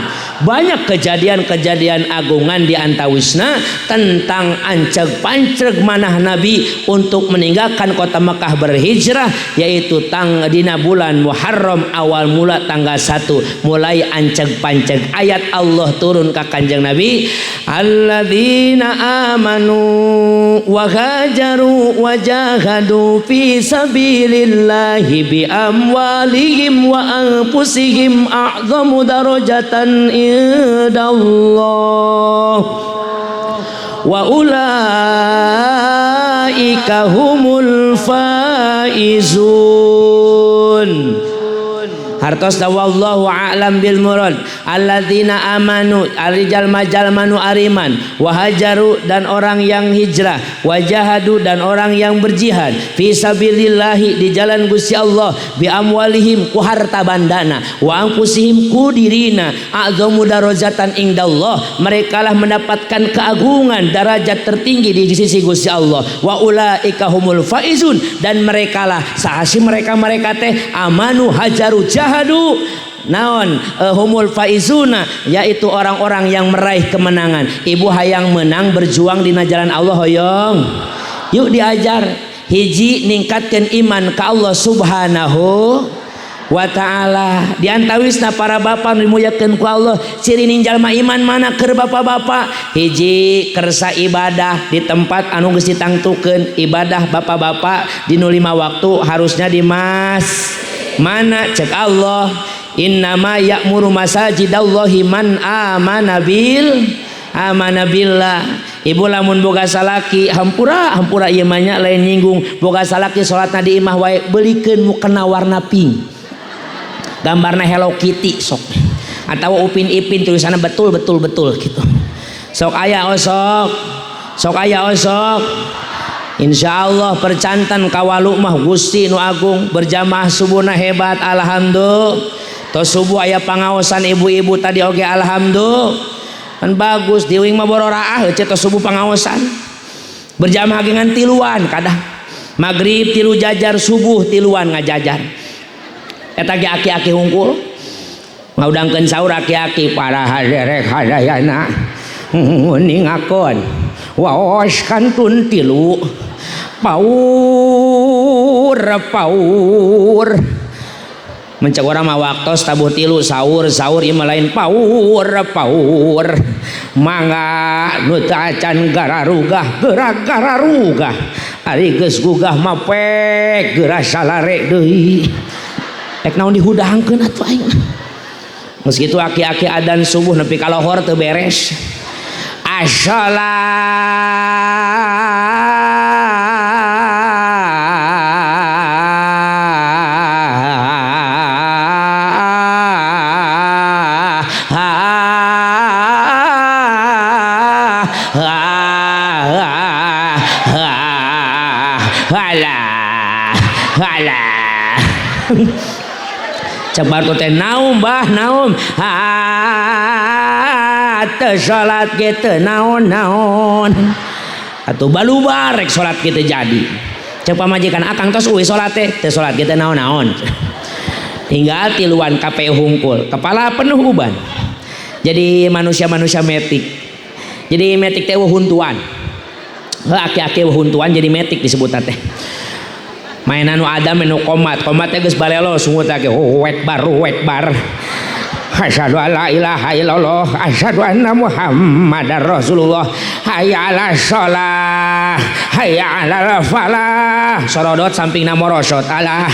S1: Banyak kejadian-kejadian agungan, di antawisna tentang anceg panceg manah Nabi untuk meninggalkan kota Mekah berhijrah, yaitu tang dina bulan Muharram awal mula tanggal 1 mulai anceg panceg ayat Allah turun ke Kanjeng Nabi, alladzina amanu wa hajaru wa jahadu fi sabilillahi bi amwalihim wa anfusihim a'zamu darajatan indallah wa ulaika humul faizun. Hartos wallahu a'lam bil murad. Alladzina amanu, ari jalma-jalma nu ariman, wahajaru, dan orang yang hijrah, wajahadu, dan orang yang berjihad, fi sabilillahi, di jalan Gusti Allah, bi amwalihim, ku harta bandana, wa anfusihim, ku dirina, a'zamu darajatan indallah, mereka lah mendapatkan keagungan derajat tertinggi di sisi Gusti Allah, wa ulaika humul faizun, dan mereka lah sahasi mereka-mereka teh amanu, hajaru, jahadu, naon, humul faizuna, yaitu orang-orang yang meraih kemenangan. Ibu hayang menang berjuang di jalan Allah? Hoyong? Yuk diajar. Hiji, ningkatkan iman ke Allah Subhanahu wa ta'ala. Di antawisna, para bapak dimuliakeun ku Allah, ciri jalma iman mana keur bapak-bapak? Hiji, kersa ibadah di tempat anu geus ditangtukeun. Ibadah bapak-bapak di nu lima waktu harusnya di mas mana? Cek Allah, innama ya'muru masajidallahi man amana bil amana billah. Ibu lamun boga salaki, hampura hampura ieu mah nya, lain nyinggung, boga salaki salatna di imah wae, belikeun mukena warna pink, gambarna Hello Kitty sok, atau Upin Ipin, tulisannya betul betul betul gitu sok. Aya osok sok, aya osok. Insya Allah percanten kawalu mah Gusti nu agung, berjamaah subuhna hebat, alhamdulillah. Tos subuh aya pangaosan ibu-ibu tadi oge, alhamdulillah kan bagus. Di uing mah bororaah heueuh, tos subuh pangaosan berjamaah dengan tiluan, kadang maghrib tilu jajar, subuh tiluan ngajajar. Eta ge aki-aki hungkul ngaudangkeun sahur, aki-aki para haderek hadayana ningakeun waos kantun tilu paur paur. Mencek orang mah waktos tabuh tilu sahur sahur, ieu mah lain paur paur. Mangga nu teu acan gararugah, geura gararugah, ari geus gugah mah pek geura salare deui. Rek naon dihudangkeun atuh aing mah? Geus kitu aki-aki adan subuh nepi ka lohor teu beres. Asolah ha ha ha halah halah. Cek batur teh, naum bah, naum? Ha, teu salat ge teu naon-naon atuh, balubar rek salat kitu. Jadi cek pamajikan, akang tos uih salat teh, teu salat ge teu naon-naon. Tinggal tiluan KPU hungkul, kepala penuh uban. Jadi manusia-manusia metik. Jadi metik teh huntuan. Heuh, aki-aki huntuan jadi metik disebut teh. Mainan nu adam nu komat, komat teh geus balelo sungut teh ekbar ekbar. Asyhadu alla ilaha illallah, asyhadu anna Muhammadar Rasulullah. Hayya 'ala shalah, hayya 'alal falah. Sorodot sampingna morosot. Alah,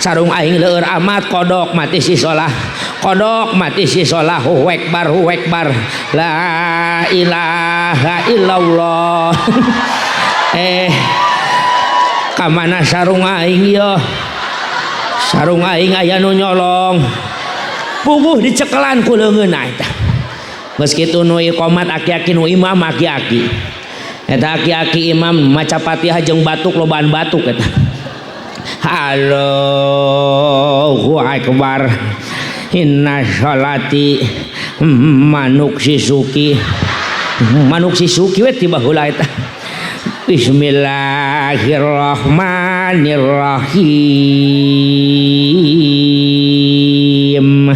S1: sarung aing leur amat, kodok mati si solah. Kodok mati si solah. Ekbar ekbar. La ilaha illallah. Kamana sarung aing ieu? Sarung aing aya nu nyolong. Puguh dicekelan ku leungeunna eta. Geus kitu nu iqomat aki-aki, nu imam aki-aki. Eta aki-aki imam maca Fatihah jeung batuk, lobaan batuk eta. Allahu akbar. Inna sholati manuk sisuki. Manuk sisuki we tiba heula eta. Bismillahirrahmanirrahim.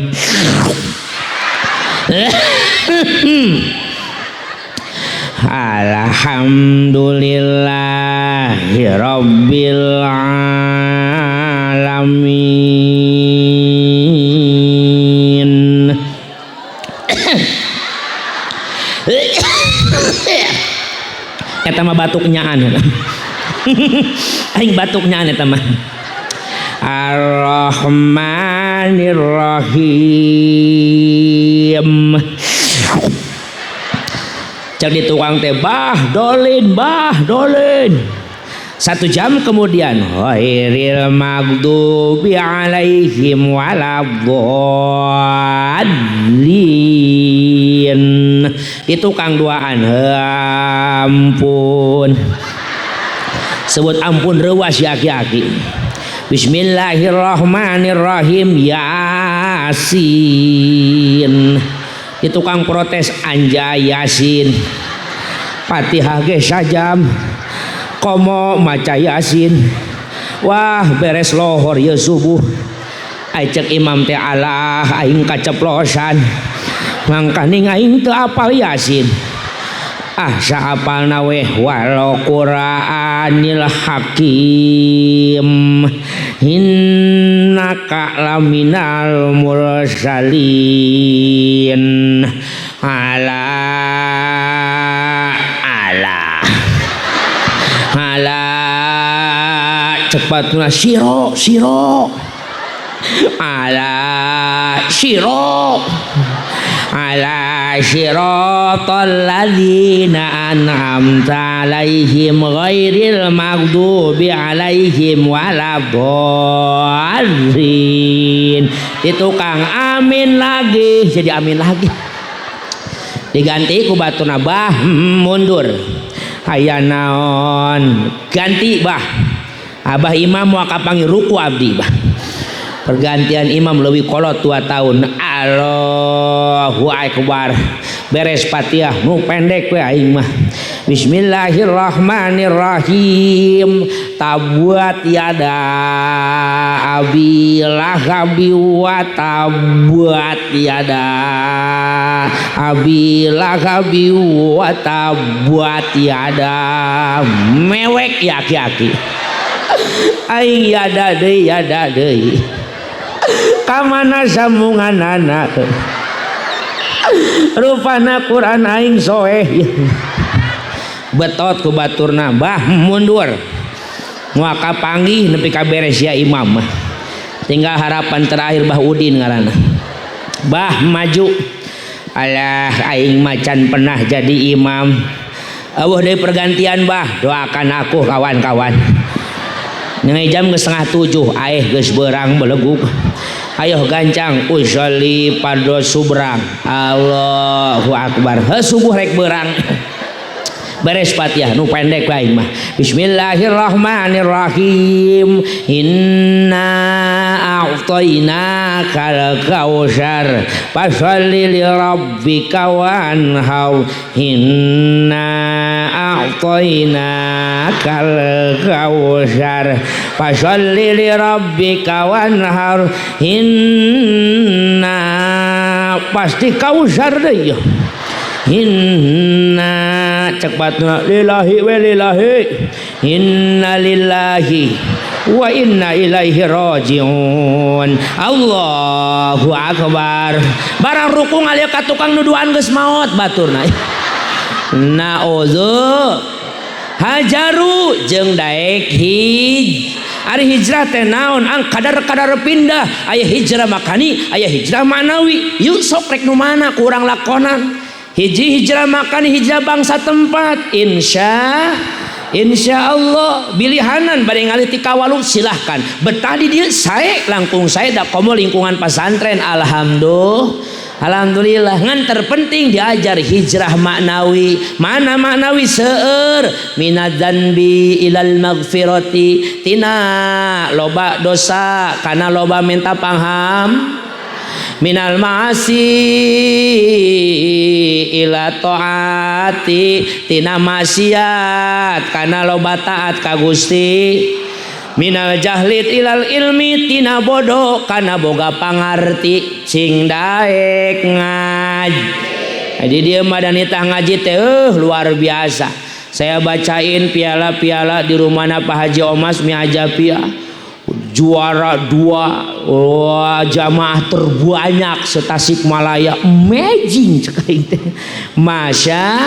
S1: Alhamdulillahi rabbil alamin. Eta mah batuk nyaan. Aing batuk nyaan eta mah. Ar-Rahmanir-Rahim. Cek di tukang teh, bah dolin, bah dolin. 1 jam kemudian, ghairil maghdubi alaihim waladdallin. Di tukang duaan, ampun. Sebut ampun reuas ya aki-aki. Bismillahirrahmanirrahim. Yasin. Di tukang protes, anjay Yasin. Fatihah ge sajam. Komo maca Yasin. Wah, beres lohor ye subuh. Ai cek imam teh, alah aing kaceplosan. Mangkaning aing teu apal Yasin. Ah, saapalna weh walau Qur'anil Hakim. Innaka laminal mursalin. Ala ala ala cepatna siro siro. Ala siro ala siratal ladzina an'amta alaihim ghairil maghdubi alaihim waladdallin. Di tukang amin lagi, jadi amin lagi. Diganti ku batuna bah mundur. Aya naon? Ganti bah. Abah imam moal kapanggih ruku abdi bah. Pergantian imam leuwih kolot 2 tahun. Allahu akbar. Beres Fatihah nu pendek we aing mah. Bismillahirrahmanirrahim. Tabuat yada abi lahabi wa tabuat yada abi lahabi wa tabuat yada. Mewek ya aki-aki. Aing yada deui yada deui. Kamana sambunganana? Rupana Quran aing soeh. Betot ku baturna bah mundur. Moal kapanggih nepi ka beres ya imam mah. Tinggal harapan terakhir Bah Udin ngaranna. Bah maju. Alah aing macan pernah jadi imam. Eueuh deui pergantian bah, doakan aku kawan-kawan. Nyangai jam geus 6:30, aeh geus beurang beleguk. Ayo gancang usolli fardhu subrang. Allahu akbar. Heuh subuh rek beurang. Beres Fatihah nu pendek bae mah. Bismillahirrahmanirrahim. Inna a'tainakal kautsar fasholli li rabbika wanhar. Inna a'tainakal kautsar fasholli li rabbika wanhar. Inna pasti kautsar deui. Inna cek batna lillahi wa lillahi, inna lillahi wa inna ilaihi rajiun. Allahu akbar. Barang ruku ngalieu ka tukang nuduhan geus maot baturna. Naudzu hajaru jeung daek hij. Ari hijrah teh naon? Ang kadar-kadar pindah. Aya hijrah makani, aya hijrah manawi. Yuk sok rek nu mana kurang lakonan. Hiji hijrah makan, hijrah bangsa tempat. Insya Allah bilihanan bade ngalih ti Kawalu silahkan. Betah di dieu sae langkung sae da komo lingkungan pesantren, alhamdulillah. Alhamdulillah. Ngan terpenting diajar hijrah maknawi. Mana maknawi? Seueur minadzanbi ilal magfirati, tina loba dosa kana loba minta pangham, minal ma'asi ila taati, tina maksiat kana loba taat ka Gusti, minal jahlit ilal ilmi, tina bodoh kana boga pangarti. Cing daek ngaji. Jadi dia madanitah ngaji teh luar biasa. Saya bacain piala-piala di rumahna Pak Haji Omas Miajapia. Juara 2, wah, jamaah terbanyak se-Tasikmalaya. Amazing cek aing teh. Masya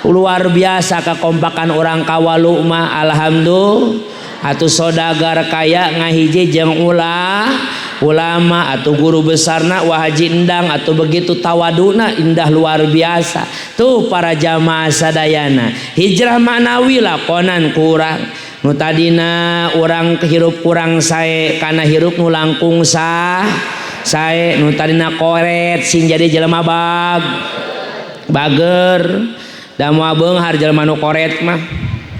S1: luar biasa kekompakan orang Kawalu mah, alhamdulillah. Atuh sodagar kaya ngahiji jeung ulah ulama atau guru besarna Wah Haji Endang, atau begitu tawaduna indah luar biasa. Tuh para jamaah sadayana, hijrah maknawi lakonan kurang. Nu tadina urang hirup kurang sae kana hirup nu langkung sah sae, nu tadina koret sing jadi jelema bager. Da moal beunghar jelema nu koret mah.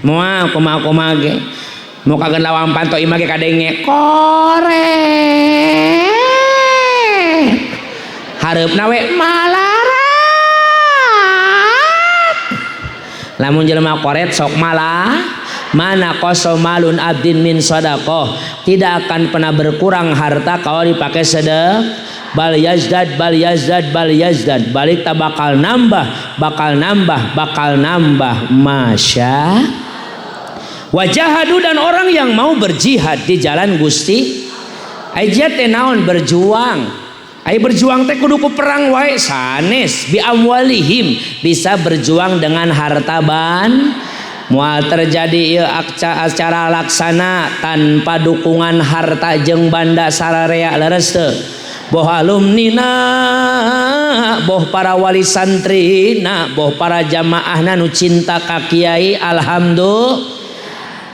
S1: Moal kumaha-kumaha ge. Mau kagen lawang panto imah ge kadenge koret. Hareupna we malarat. Lamun jelema koret sok malah mana kosomalun abdin min sadaqah, tidak akan pernah berkurang harta kalau dipakai sedekah. Bal yazdad, bal yazdad, bal yazdad, balik tak bakal nambah, bakal nambah, bakal nambah. Masya wajahadu, dan orang yang mau berjihad di jalan Gusti. Ai jihad teh naon? Berjuang. Ai berjuang teh kudu ku perang wae sanes, bi amwalihim, bisa berjuang dengan harta ban. Moal terjadi ieu acara laksana tanpa dukungan harta jeung banda sararea, leres teu? Boh alumnina, boh para wali santrina, boh para jamaahna nu cinta ka kiai, alhamdulillah.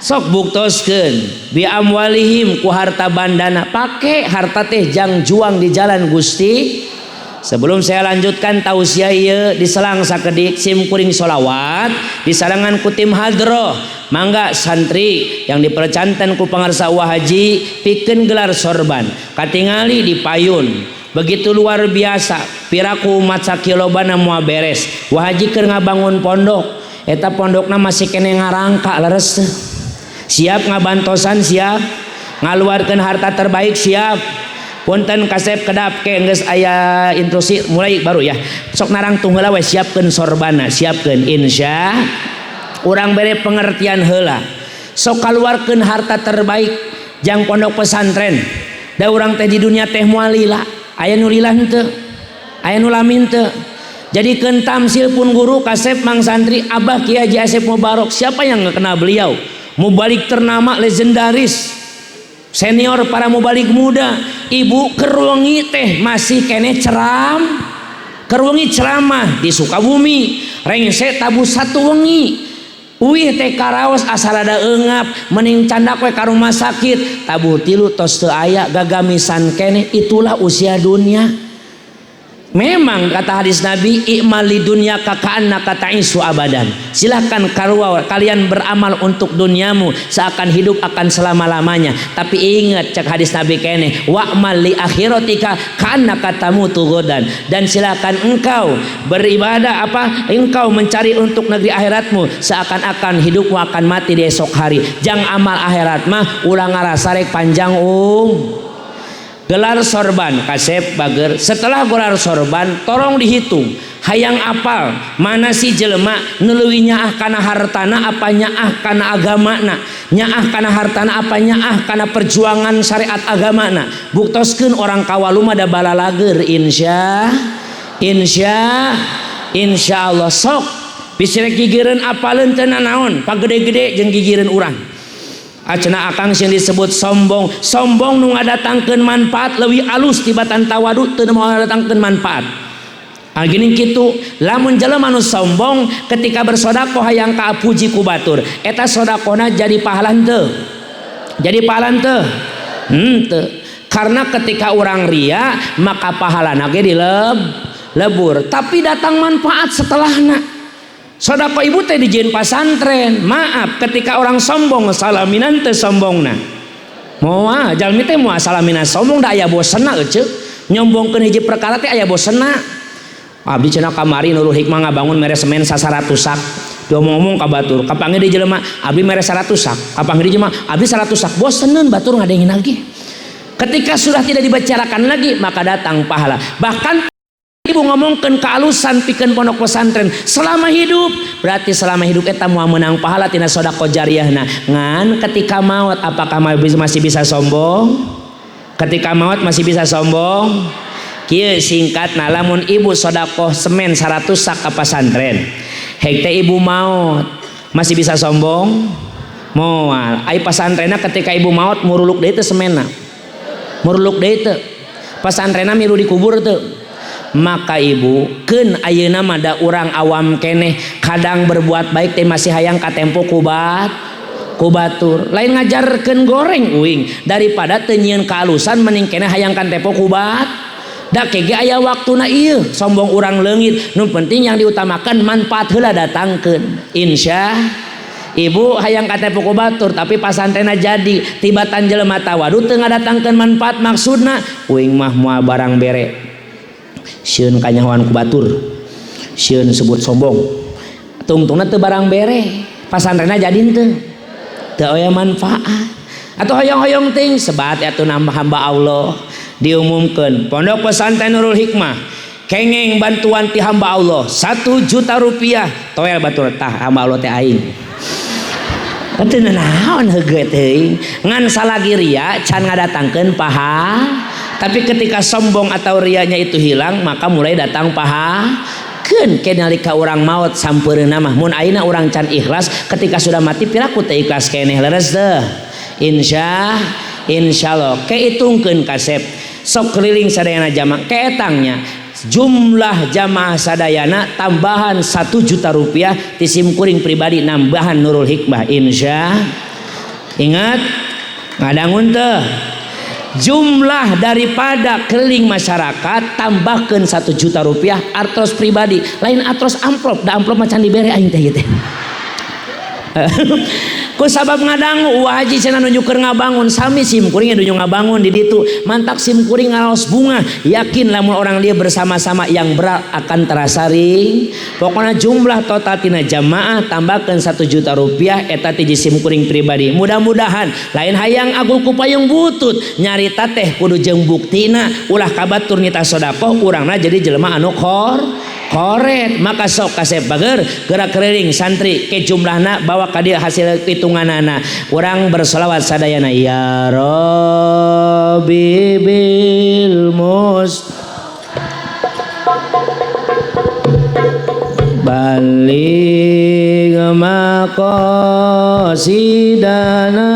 S1: Sok buktoskeun bi amwalihim ku harta bandana, pake harta teh jang juang di jalan Gusti. Sebelum saya lanjutkan tausiah ieu diselang sakedik sim kuring solawat disarangan ku tim hadroh. Mangga santri yang dipercanten ku pangarsa Wah Haji pikeun gelar sorban katingali di payun begitu luar biasa, piraku umat sakilobana moal beres. Wah Haji keur ngabangun pondok, eta pondokna masih kene ngarangka, leres teu? Siap ngabantosan, siap ngaluarkeun harta terbaik, siap. Punten kasep kedap ke geus aya instruksi mulai baru ya. Sok narangtung heula we, siapkeun sorbana, siapkeun insya. Urang bere pengertian heula. Sok kaluarkeun harta terbaik jang pondok pesantren. Da urang teh di dunia teh moal lila. Aya nu lila henteu? Aya nu lami henteu? Jadikeun tamsil pun guru kasep mang santri Abah Kiai Haji Asep Mubarok, siapa yang nggak kenal beliau? Mubalik ternama legendaris, senior para mubalik muda. Ibu kerwengi teh masih kene ceram, kerwengi ceramah di Sukabumi, rengse tabu satu wengi. Uih teh karaos asal ada eungap, mending candak we ka rumah sakit. Tabuh tilu tos teu aya gagamisan kene, itulah usia dunia. Memang kata hadis Nabi, i'mal li dunyaka ka'annaka ta'isu abadan. Silahkan kalian beramal untuk duniamu seakan hidup akan selama-lamanya. Tapi ingat cek hadis Nabi kene, wa'mal li akhiratika ka'annaka tamutu ghadan. Dan silakan engkau beribadah apa? Engkau mencari untuk negeri akhiratmu seakan-akan hidupmu akan mati di esok hari. Jang amal akhirat mah ulah ngarasa rek panjang Gelar sorban kasep bager. Setelah gelar sorban tolong dihitung, hayang apal mana si jelema nu leuwih nyaah kana hartana apa nyaah kana agamana, nyaah kana hartana apa nyaah kana perjuangan syariat agamana. Buktoskeun orang kawalu mah da balalager, insya insya insyaallah. Sok bisi rek gigireun apaleun teu nanaon, pagede-gede jeung gigireun urang. Acenah akang sing disebut sombong, sombong nu ngadatangkeun manfaat leuwih alus tibatan tawadu teu mau ngadatangkeun manfaat. Ah gini kitu, lamun jelema nu sombong ketika bersedekah hayang kaapuji ku batur, eta sedekahna jadi pahala henteu? Jadi pahala henteu? Henteu. Karena ketika urang ria maka pahalana ge dilebur, tapi datang manfaat setelahna. Sedekah ibu teh dijieun pasantren. Maaf, ketika orang sombong salaminan teh sombongna. Moal jalmi teh moal salaminan sombong da aya bosenna euceu. Nyombongkeun hiji perkara teh aya bosenna. Abdi cenah kamari Nurul Hikmah ngabangun mere semen 100 sak. Diomong-omong ka batur, kapanggih di jelema abdi mere 100 sak, kapanggih di jelema abdi 100 sak. Boseneun batur ngadengin lagi. Ketika sudah tidak dibicarakan lagi maka datang pahala. Bahkan ibu ngomongkeun kealusan pikeun pondok pesantren selama hidup, berarti selama hidup eta moal meunang pahala tina sedekah jariahna. Ngan ketika maut apakah masih bisa sombong? Ketika maut masih bisa sombong? Kieu singkatna, lamun ibu sedekah semen 100 sak ka pasantren, hek teh ibu maut masih bisa sombong? Moal. Ai pasantrenna ketika ibu maut muruluk deui teh semenna, muruluk deui teh pasantrenna, milu dikubur teu? Maka ibu keun ayeuna mah da urang awam keneh kadang berbuat baik teh masih hayang katempo kubat kubatur. Lain ngajarkeun goreng uing, daripada teu nyieun kaalusan mending keneh hayang katempo kubat. Da kege aya waktuna ieu sombong urang leungit, nu penting yang diutamakan manfaat heula datangkeun. Insya ibu hayang katempo kubatur tapi pasantrena jadi tibatan jelema tawadu teu ngadatangkeun manfaat, maksudna uing mah moal barang bere, sieun kanyahoan ku batur, sieun sebut sombong, tungtungna teu barang bere, pasantrena jadi henteu, teu aya manfaat. Atau hoyong-hoyong ting sebat atuh nambah hamba Allah diumumkeun pondok pesantren Nurul Hikmah kengeng bantuan ti hamba Allah 1 juta rupiah, toel batur tah hamba Allah teh aing. Teu naon heugeut teuing ngan salagi ria can ngadatangkeun paha. Tapi ketika sombong atau rianya itu hilang maka mulai datang paha. Keun ke nalika urang maot sampeurna mah mun ayeuna urang can ikhlas, ketika sudah mati piraku teh ikhlas keneh, leres teh? Insya insyaallah. Keitungkeun kasep sok keliling sadayana jamaah keetangnya jumlah jamaah sadayana tambahan 1 juta rupiah ti sim kuring pribadi nambahan Nurul Hikmah. Insya ingat ngadangun teh jumlah daripada keliling masyarakat tambahkan 1 juta rupiah artos pribadi, lain artos amplop, da amplop macan dibere aing teh gitu. Ku sabab ngadangu Wa Haji cenah nuju keur ngabangun sami sim kuring nuju ngabangun di ditu, mantak sim kuring ngaraos bunga, yakin lamun orang dia bersama-sama yang berat akan terasa ring. Pokoknya jumlah total tina jamaah tambahkan 1 juta rupiah eta ti sim kuring pribadi. Mudah-mudahan lain hayang agul ku payung butut, nyarita teh kudu jeung buktina, ulah kabatur nita sedekah urangna jadi jelema anu koret. Maka sok kasep bager gerak keliling santri ke jumlahna bawa ka dieu hasil hitunganana. Urang bersolawat sadayana ya Rabbi bil mus baligh maqasidana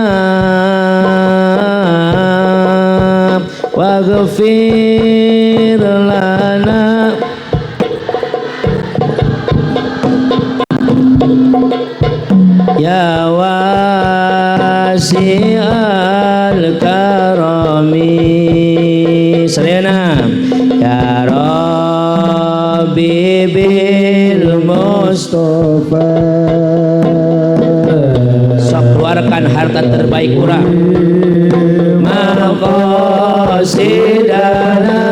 S1: waghfir lana ya wasi'al karami. Sadayana ya Rabbi.
S2: Mustafa.
S1: Sok keluarkan harta terbaik urang. Maqasidana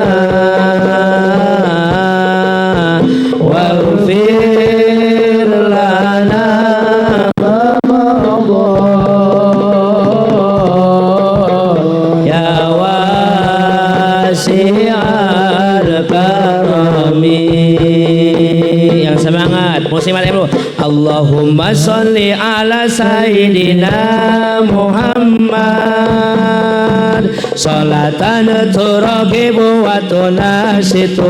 S1: waghfir lana
S2: ma madha.
S1: Ya wasi'al karami. Yang semangat muslimat ilmu. Allahumma sholli ala sayyidina Muhammad salatan turagibu wa tunasitu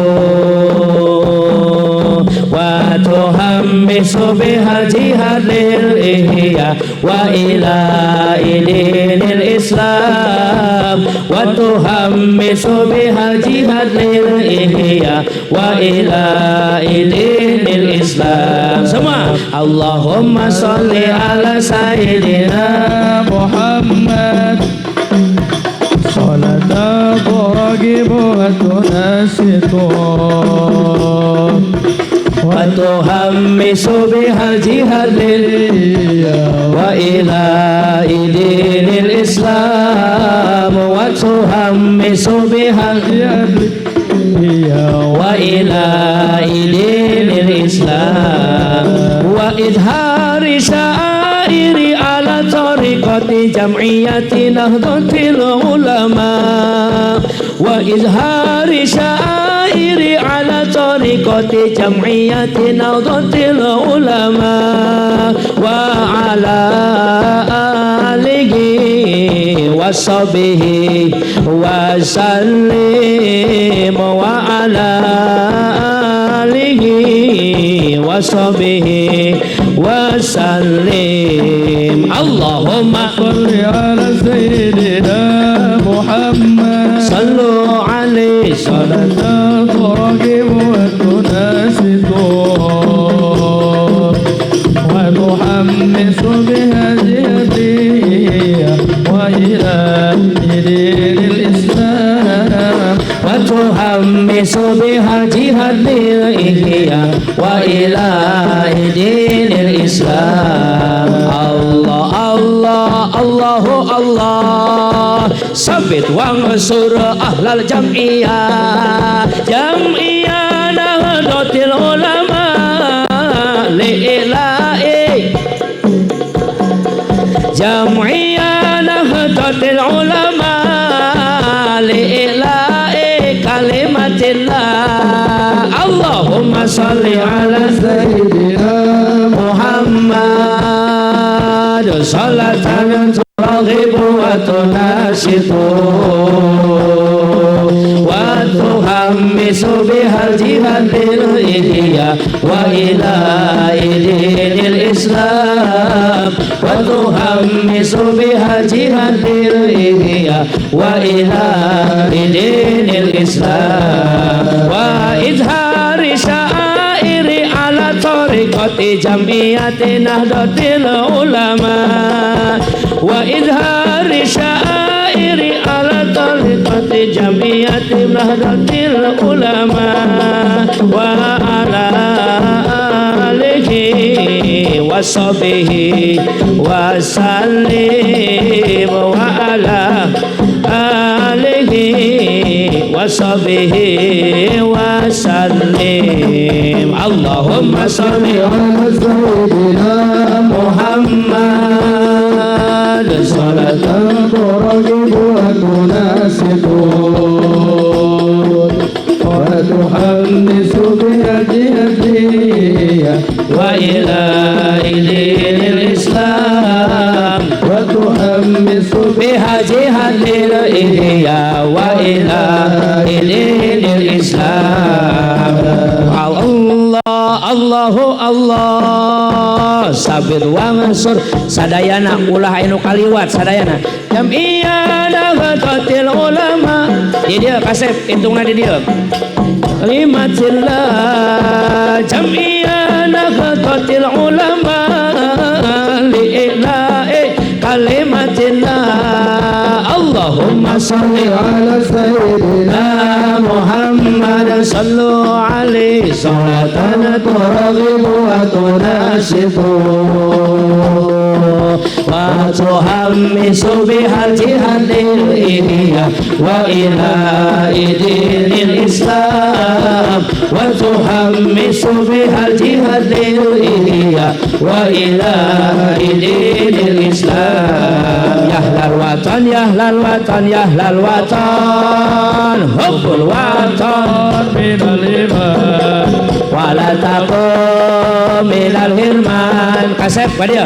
S1: wa tuhammisu biha jihad lil ihya wa ila dinil Islam wa tuhammisu biha jihad lil ihya wa ila dinil Islam. Semua Allahumma sholli ala sayyidina
S2: Muhammad salatan turagibu wa tunasitu
S1: wa tuhammisu biha jihad lil wa ila dinil Islam wa tuhammisu biha wa ila dinil Islam wa idhari syairi ala tariqati jam'iyati nahdlatil ulama wa izhari syairi ala tariqati jam'iyati nahdlatil ulama wa ala alihi wa sahbihi wa sallim wa ala alihi wa sahbihi wa sallim. Allahumma
S2: sholli ala sayyidina Muhammad
S1: sallu alaihi
S2: salatan turagibu wa tunasitu wa tuhammisu biha jihadiyya wa ila dinil Islam
S1: wa tuhammisu biha jihadil ihya wa ila dinil Islam. Allah Allah Allahu Allah sabit wangsur ahlal jam'iyah jam'iyah nahdlatil ulama li'ila'i jam'iyah nahdlatil ulama li'ila'i kalimatillah. Allahumma sholli ala
S2: sayyidina
S1: Muhammad salatan turghibu wa tunashitu wa tuhammisu bihal jihad lil ihya wa ila dinil Islam wa tuhammisu bihal jihad lil ihya wa ila dinil Islam wa izhari syairi ala tariqati jam'iyati nahdlatil ulama wa izhari syairi ala tariqati jam'iyati nahdlatil ulama wa ala alihi wa sahbihi wa sallim wa ala alihi wa sahbihi wa sallim. Allahumma sholli
S2: ala sayyidina
S1: Muhammad
S2: salatan turagibu wa tunasitu wa tuhammisu biha jihadiyya
S1: wa ila dinil Islam
S2: wa tuhammisu
S1: biha jihadil ihya wa ila dinil Islam. Allah Allahu Allah sabit wangsur sadayana ulah anu kaliwat sadayana jam'iyah nahdlatil ulama di dieu kasep hitungna di dieu kalimatillah jam'iyah nahdlatil ulama li'ila'i kalimatillah. Allah. Allahumma sholli
S2: على سيدنا
S1: Muhammad sallu alaihi salatan
S2: ترغب وتناشط
S1: وتحمس بها الجهاد الإلهية وإلى دين الإسلام وتحمس بها الجهاد الإلهية وإلى دين الإسلام. يا أهل الوطن، يا أهل الوطن، يا أهل الوطن، حب الوطن
S2: من الإيمان
S1: ولا تكن من الهرمان. Kasep dia.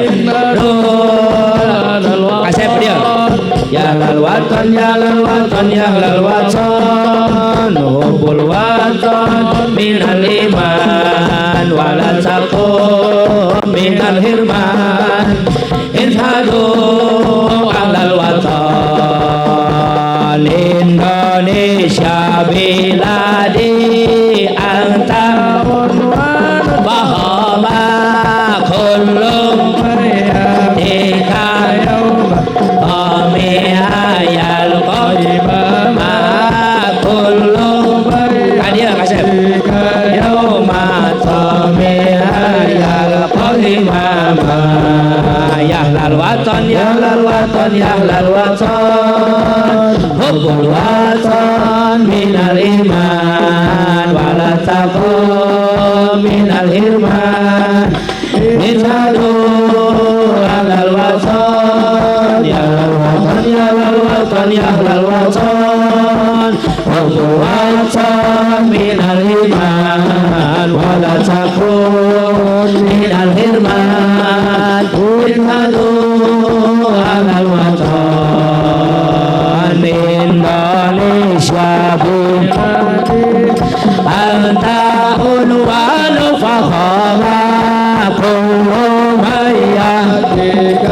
S1: Kasep dia. يا أهل الوطن، يا أهل الوطن، يا أهل الوطن، حب الوطن من الإيمان ولا تكن من الهرمان. انهضوا أهل الوطن. Indonesia بلادي أنت فخامة كل يأتيك طامعا يلقى ما كل dia kasep يوم طامعا يلقى إماما. يا أهل الوطن، يا أهل الوطن، يا أهل الوطن، حب الوطن من الإيمان ولا تكن من الهرمان. انهضوا أهل الوطن، يا أهل الوطن، يا أهل الوطن، يا أهل الوطن، حب الوطن من الإيمان ولا تكن من الهرمان. انهضوا أهل الوطن. Indonesia أنت عنوان فخامة كل من
S2: يأتيك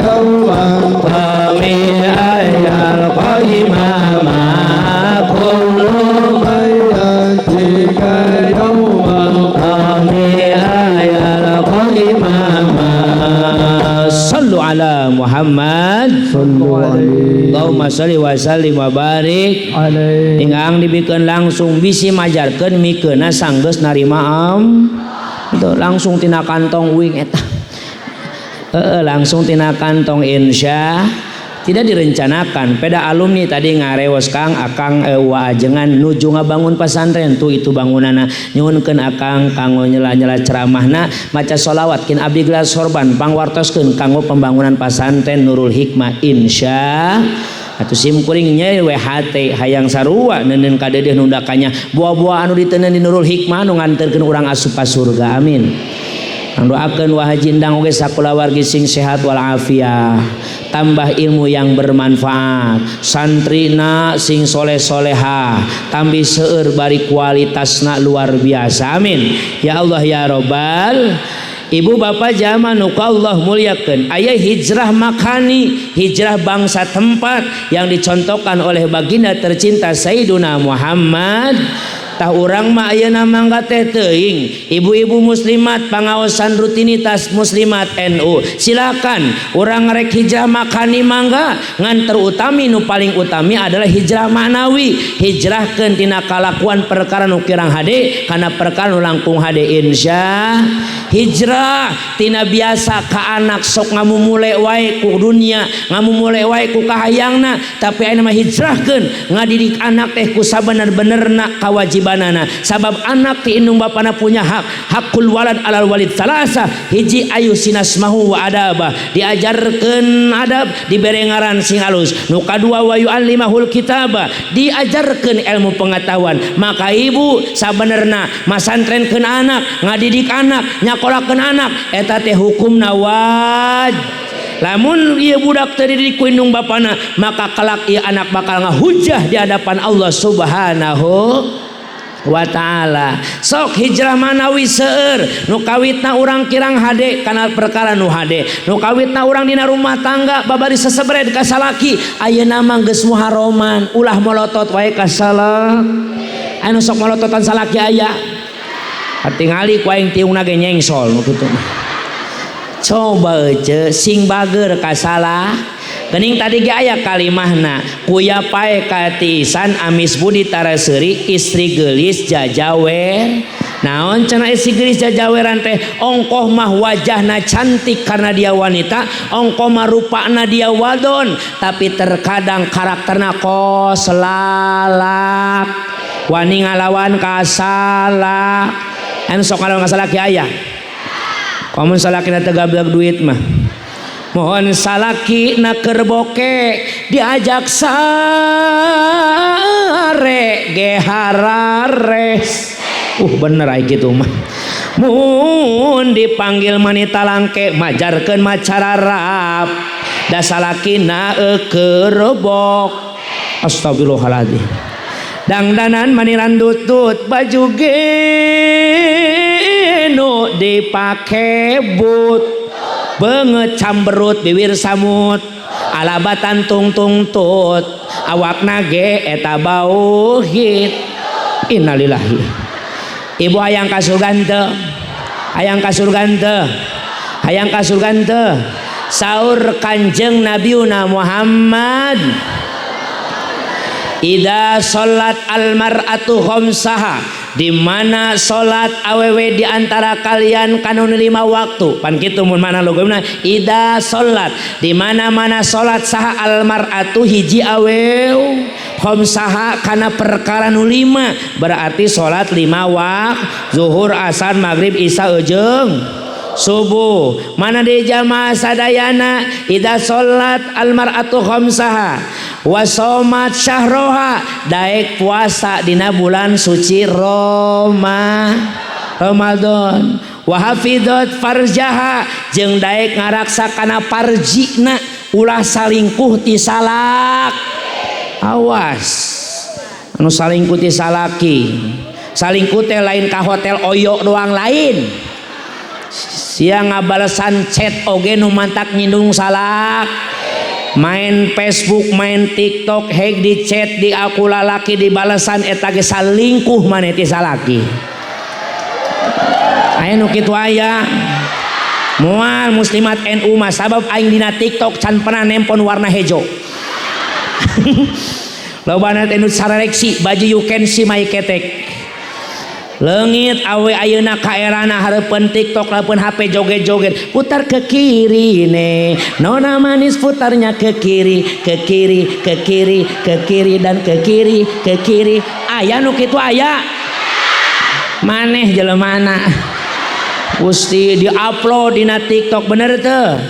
S2: يوما
S1: طامعا يلقى إماما كل
S2: من يأتيك يوما
S1: طامعا يلقى إماما. صلوا على محمد.
S2: صلوا عليه.
S1: اللهم صل وسلم وبارك
S2: عليه.
S1: Tinggal dibikeun langsung bisi majarkeun mikeunna sanggeus narima am itu langsung tina kantong uing eta. Heeh, langsung tina kantong, insya tidak direncanakan. Peda alumni tadi ngarewos, "Kang, akang waajengan nuju ngabangun pesantren tuh, itu bangunana, nyuhunkeun akang kanggo nyela-nyela ceramahna maca sholawat kin abdi gelas sorban pangwartoskeun kanggo pembangunan pesantren Nurul Hikmah." Insya atuh sim kuring nyeri we hate hayang sarua neuneun kadeudeung nundakanya buah-buah anu diteundeun di Nurul Hikmah nu nganterkeun urang asup ka surga, amin. Ang doakeun Wa Haji Endang oge sakulawargi sing sehat walafiat, tambah ilmu yang bermanfaat, santrina sing soleh soleha, tambih seueur bari kualitasna luar biasa, amin ya Allah ya robbal. Ibu bapak jamaah nu Allah muliakeun, aya hijrah makani, hijrah bangsa tempat yang dicontohkan oleh baginda tercinta Sayyiduna Muhammad. Tah, urang mah ayeuna mangga teh teuing. Ibu-ibu muslimat pangaosan rutinitas muslimat NU, silakan urang rek hijrah makani mangga, ngan terutami nu paling utami adalah hijrah maknawi, hijrahkeun tina kalakuan perkara nu kirang hade kana perkara nu langkung hade, insya. Hijrah tina biasa ka anak sok ngamumule wae ku dunia, ngamumule wae ku kahayangna, tapi ayeuna mah hijrahkeun ngadidik anak teh ku sabener-benerna kawajibanana, sabab anak ti indung bapana punya hak. حق الولد على الوالد ثلاثة. Hiji, أن يحسن اسمه وأدبه, diajarkeun adab, dibere ngaran sing alus. Nu kadua, ويعلمه الكتاب, diajarkeun ilmu pengetahuan. Maka ibu sabenerna masantrenkeun anak, ngadidik anak, nyakolakeun anak, eta teh hukumna wajib. Lamun ieu budak teu dididik ku indung bapana, maka kelak ieu anak bakal ngahujah di hadapan Allah Subhanahu wa ta'ala. Sok hijrah manawi seueur. Nu kawitna urang kirang hade kana perkara nu hade, nu kawitna urang dina rumah tangga babari sesebred ka salaki, ayeuna mah geus muharoman, ulah molotot wae ka salaki. Anu sok molototan salaki aya, katingali ku aing tiungna ge nyengsol nu kitu mah. Coba ece sing bager ka salah. Geuning tadi ge aya kalimahna kuya pae katiisan amis budi tara seuri istri geulis jajawer. Naon cenah istri geulis jajaweran teh? Ongkoh mah wajahna cantik karena dia wanita, ongkoh mah rupana dia wadon, tapi terkadang karakterna kos lalak, wani ngalawan kasalah. Anu sok ngalawan kasalaki aya. Komun salakina teu gablek duit mah. Mohon salaki na keur boke diajak sare ge harares. Bener ai kitu mah. Mun dipanggil manita langke majarkeun macararap. Da salakina keur bok. Astagfirullahaladzim. Dangdanan maniran dutut baju genu dipake but. Beungeut camberut bibir samut alabatan tung tung tut awakna ge eta bau hit. Innalillahi. Ibu hayang ka surga henteu? Hayang ka surga henteu? Hayang ka surga henteu? Saur Kanjeng Nabiuna Muhammad, Ida salat almar'atu khamsaha, di mana salat awewe di antara kalian kanun 5 waktu. Pan kitu mun mana logona ida salat, di mana-mana salat saha almar'atu hiji awew khamsaha kana perkara nu 5, berarti salat 5 waktu, zuhur, asar, maghrib, isya, eujeung subuh. Mana di jamaah sadayana ida salat almar'atu khamsaha wa somat syahroha, daek puasa dina bulan suci Ramadan, wa hafidhat farjaha jeung daek ngaraksa kana parjina ulah salingkuh ti salak. Awas anu salingkuh ti salaki, salingkuh teh lain ka hotel oyo doang, lain sia ngabalesan chat oge nu mantak nyindung salak, main Facebook, main TikTok, hack di chat di aku lalaki dibalesan eta ge salingkuh maneh ti salaki. Aya nu kitu aya. Moal muslimat NU mah sabab aing dina TikTok can pernah nempon warna hejo. Lobana teh nu saleksi baju you can see my ketek. Leungit awe ayeuna ka erana hareupeun TikTok, hareupeun HP joget-joget, putar ke kiri nih nona manis, putarnya ke kiri, ke kiri, ke kiri, ke kiri, dan ke kiri, ke kiri. Aya nu kitu aya maneh jelemana Gusti diupload dina TikTok bener teu?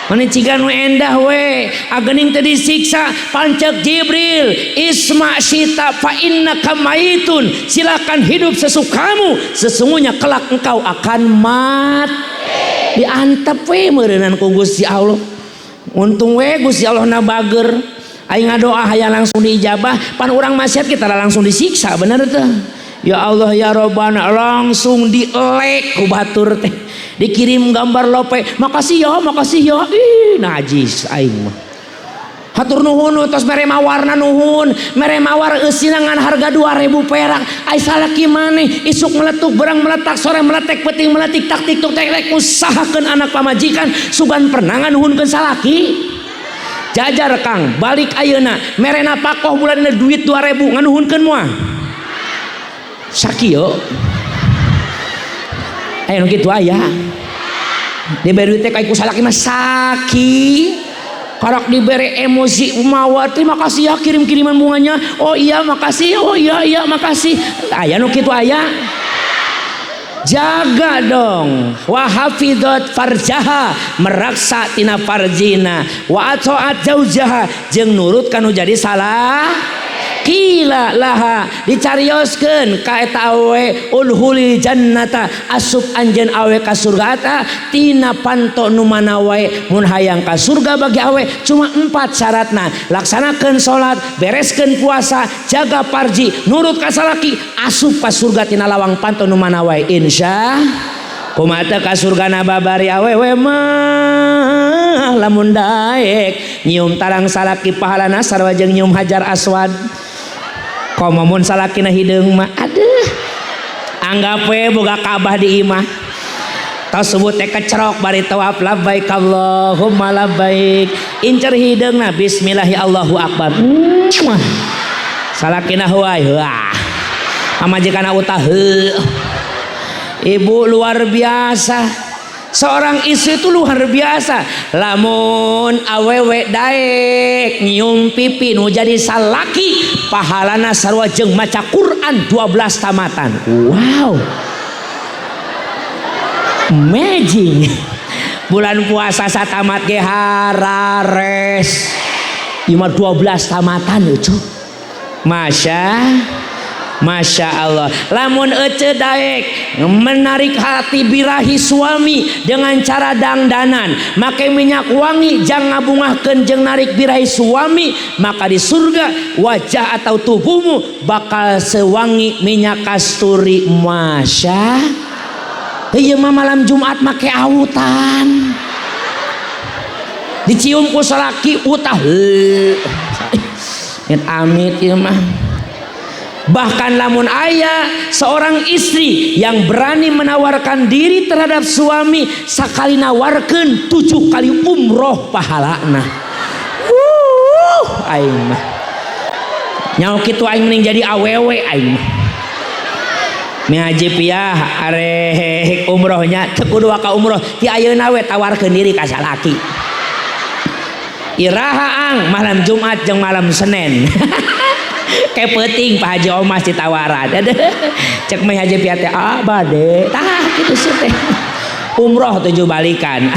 S1: Mane ciga nu endah we agening teu disiksa pancek Jibril isma sita fa innaka maitun, silakan hidup sesukamu sesungguhnya kelak engkau akan mati. Diantep we meureunnan ku Gusti Allah. Untung we Gusti Allah na bager, aing ngadoa hayang langsung diijabah, pan urang maksiat kita langsung disiksa bener teu? Ya Allah ya Robbana, langsung dielek ku batur teh, dikirim gambar lope, makasih ya, makasih ya, ih najis aing mah. Hatur nuhun tos mere mawarna nuhun, mere mawar eusina ngan harga 2000 perak. Ai salaki maneh isuk meletuk, berang meletak, sore meletek, peuting meletik, tak tik tuk tek tek, usahakeun anak pamajikan sugan pernah nganuhunkeun salaki. Jajar Kang, balik ayeuna mere napakoh bulan ini duit 2000 nganuhunkeun moal. Sakieu. Aya nu kitu aya. Dibere duit teh ku salaki mah saki. Karak dibere emosi mawa, terima kasih ya kirim-kiriman bunganya. Oh iya makasih, oh iya iya makasih. Aya nu kitu aya. Jaga dong. Wa hafidhat farjaha, meraksa tina farjina. Wa ataat zaujaha, jeung nurut kanu jadi salah. Kila laha dicarioskeun ka eta awe ulhulil jannata, asup anjeun awe ka surga eta tina panto nu mana wae. Mun hayang ka surga bagi awe cuma 4 syaratna, laksanakeun salat, bereskeun puasa, jaga parji, nurut ka salaki, asup ka surga tina lawang panto nu mana wae. Insya kumaha teh ka surgana babari awewe mah lamun daek nyium tarang salaki pahalana sarua jeung nyium hajar aswad. Komo mun salakina hideung mah aduh anggap we boga Ka'bah di imah. Tos subuh teh kecerok bari tawaf labbaik Allahumma labbaik. Incer hideungna bismillahi Allahu akbar. Muah. Salakina huai heuah. Pamajikanna utah heuh. Ibu luar biasa. Seorang istri itu luar biasa. Lamun awewe daek nyium pipi nu jadi salaki, pahalana sarua jeung maca Quran 12 tamatan. Wow. Amazing. Bulan puasa satamat ge harares. Ieu mah 12 tamatan eueuh. Masya Allah. Lamun ece daek menarik hati birahi suami dengan cara dangdanan, make minyak wangi jang ngabungahkeun jeung narik birahi suami, maka di surga wajah atau tubuhmu bakal sewangi minyak kasturi. Masya. Ieu mah malam Jumat make autan. Dicium ku salaki utah. Heuh. Amit ieu mah. Bahkan lamun aya seorang istri yang berani menawarkan diri terhadap suami, sakali nawarkeun 7 kali umroh pahalana. Wuh, aing mah. Nyaho kitu aing mending jadi awewe aing mah. Mi Haji Piah arek umrohnya teu kudu ka umroh, ti ayeuna we tawarkeun diri ka salaki. Iraha ang malam Jumat jeung malam Senin. Kayak peuting Pak Haji Omas ditawaran. Cek Mai Haji Piah teh, ah bade. Tah kitu sih teh. Umroh 7 balikan.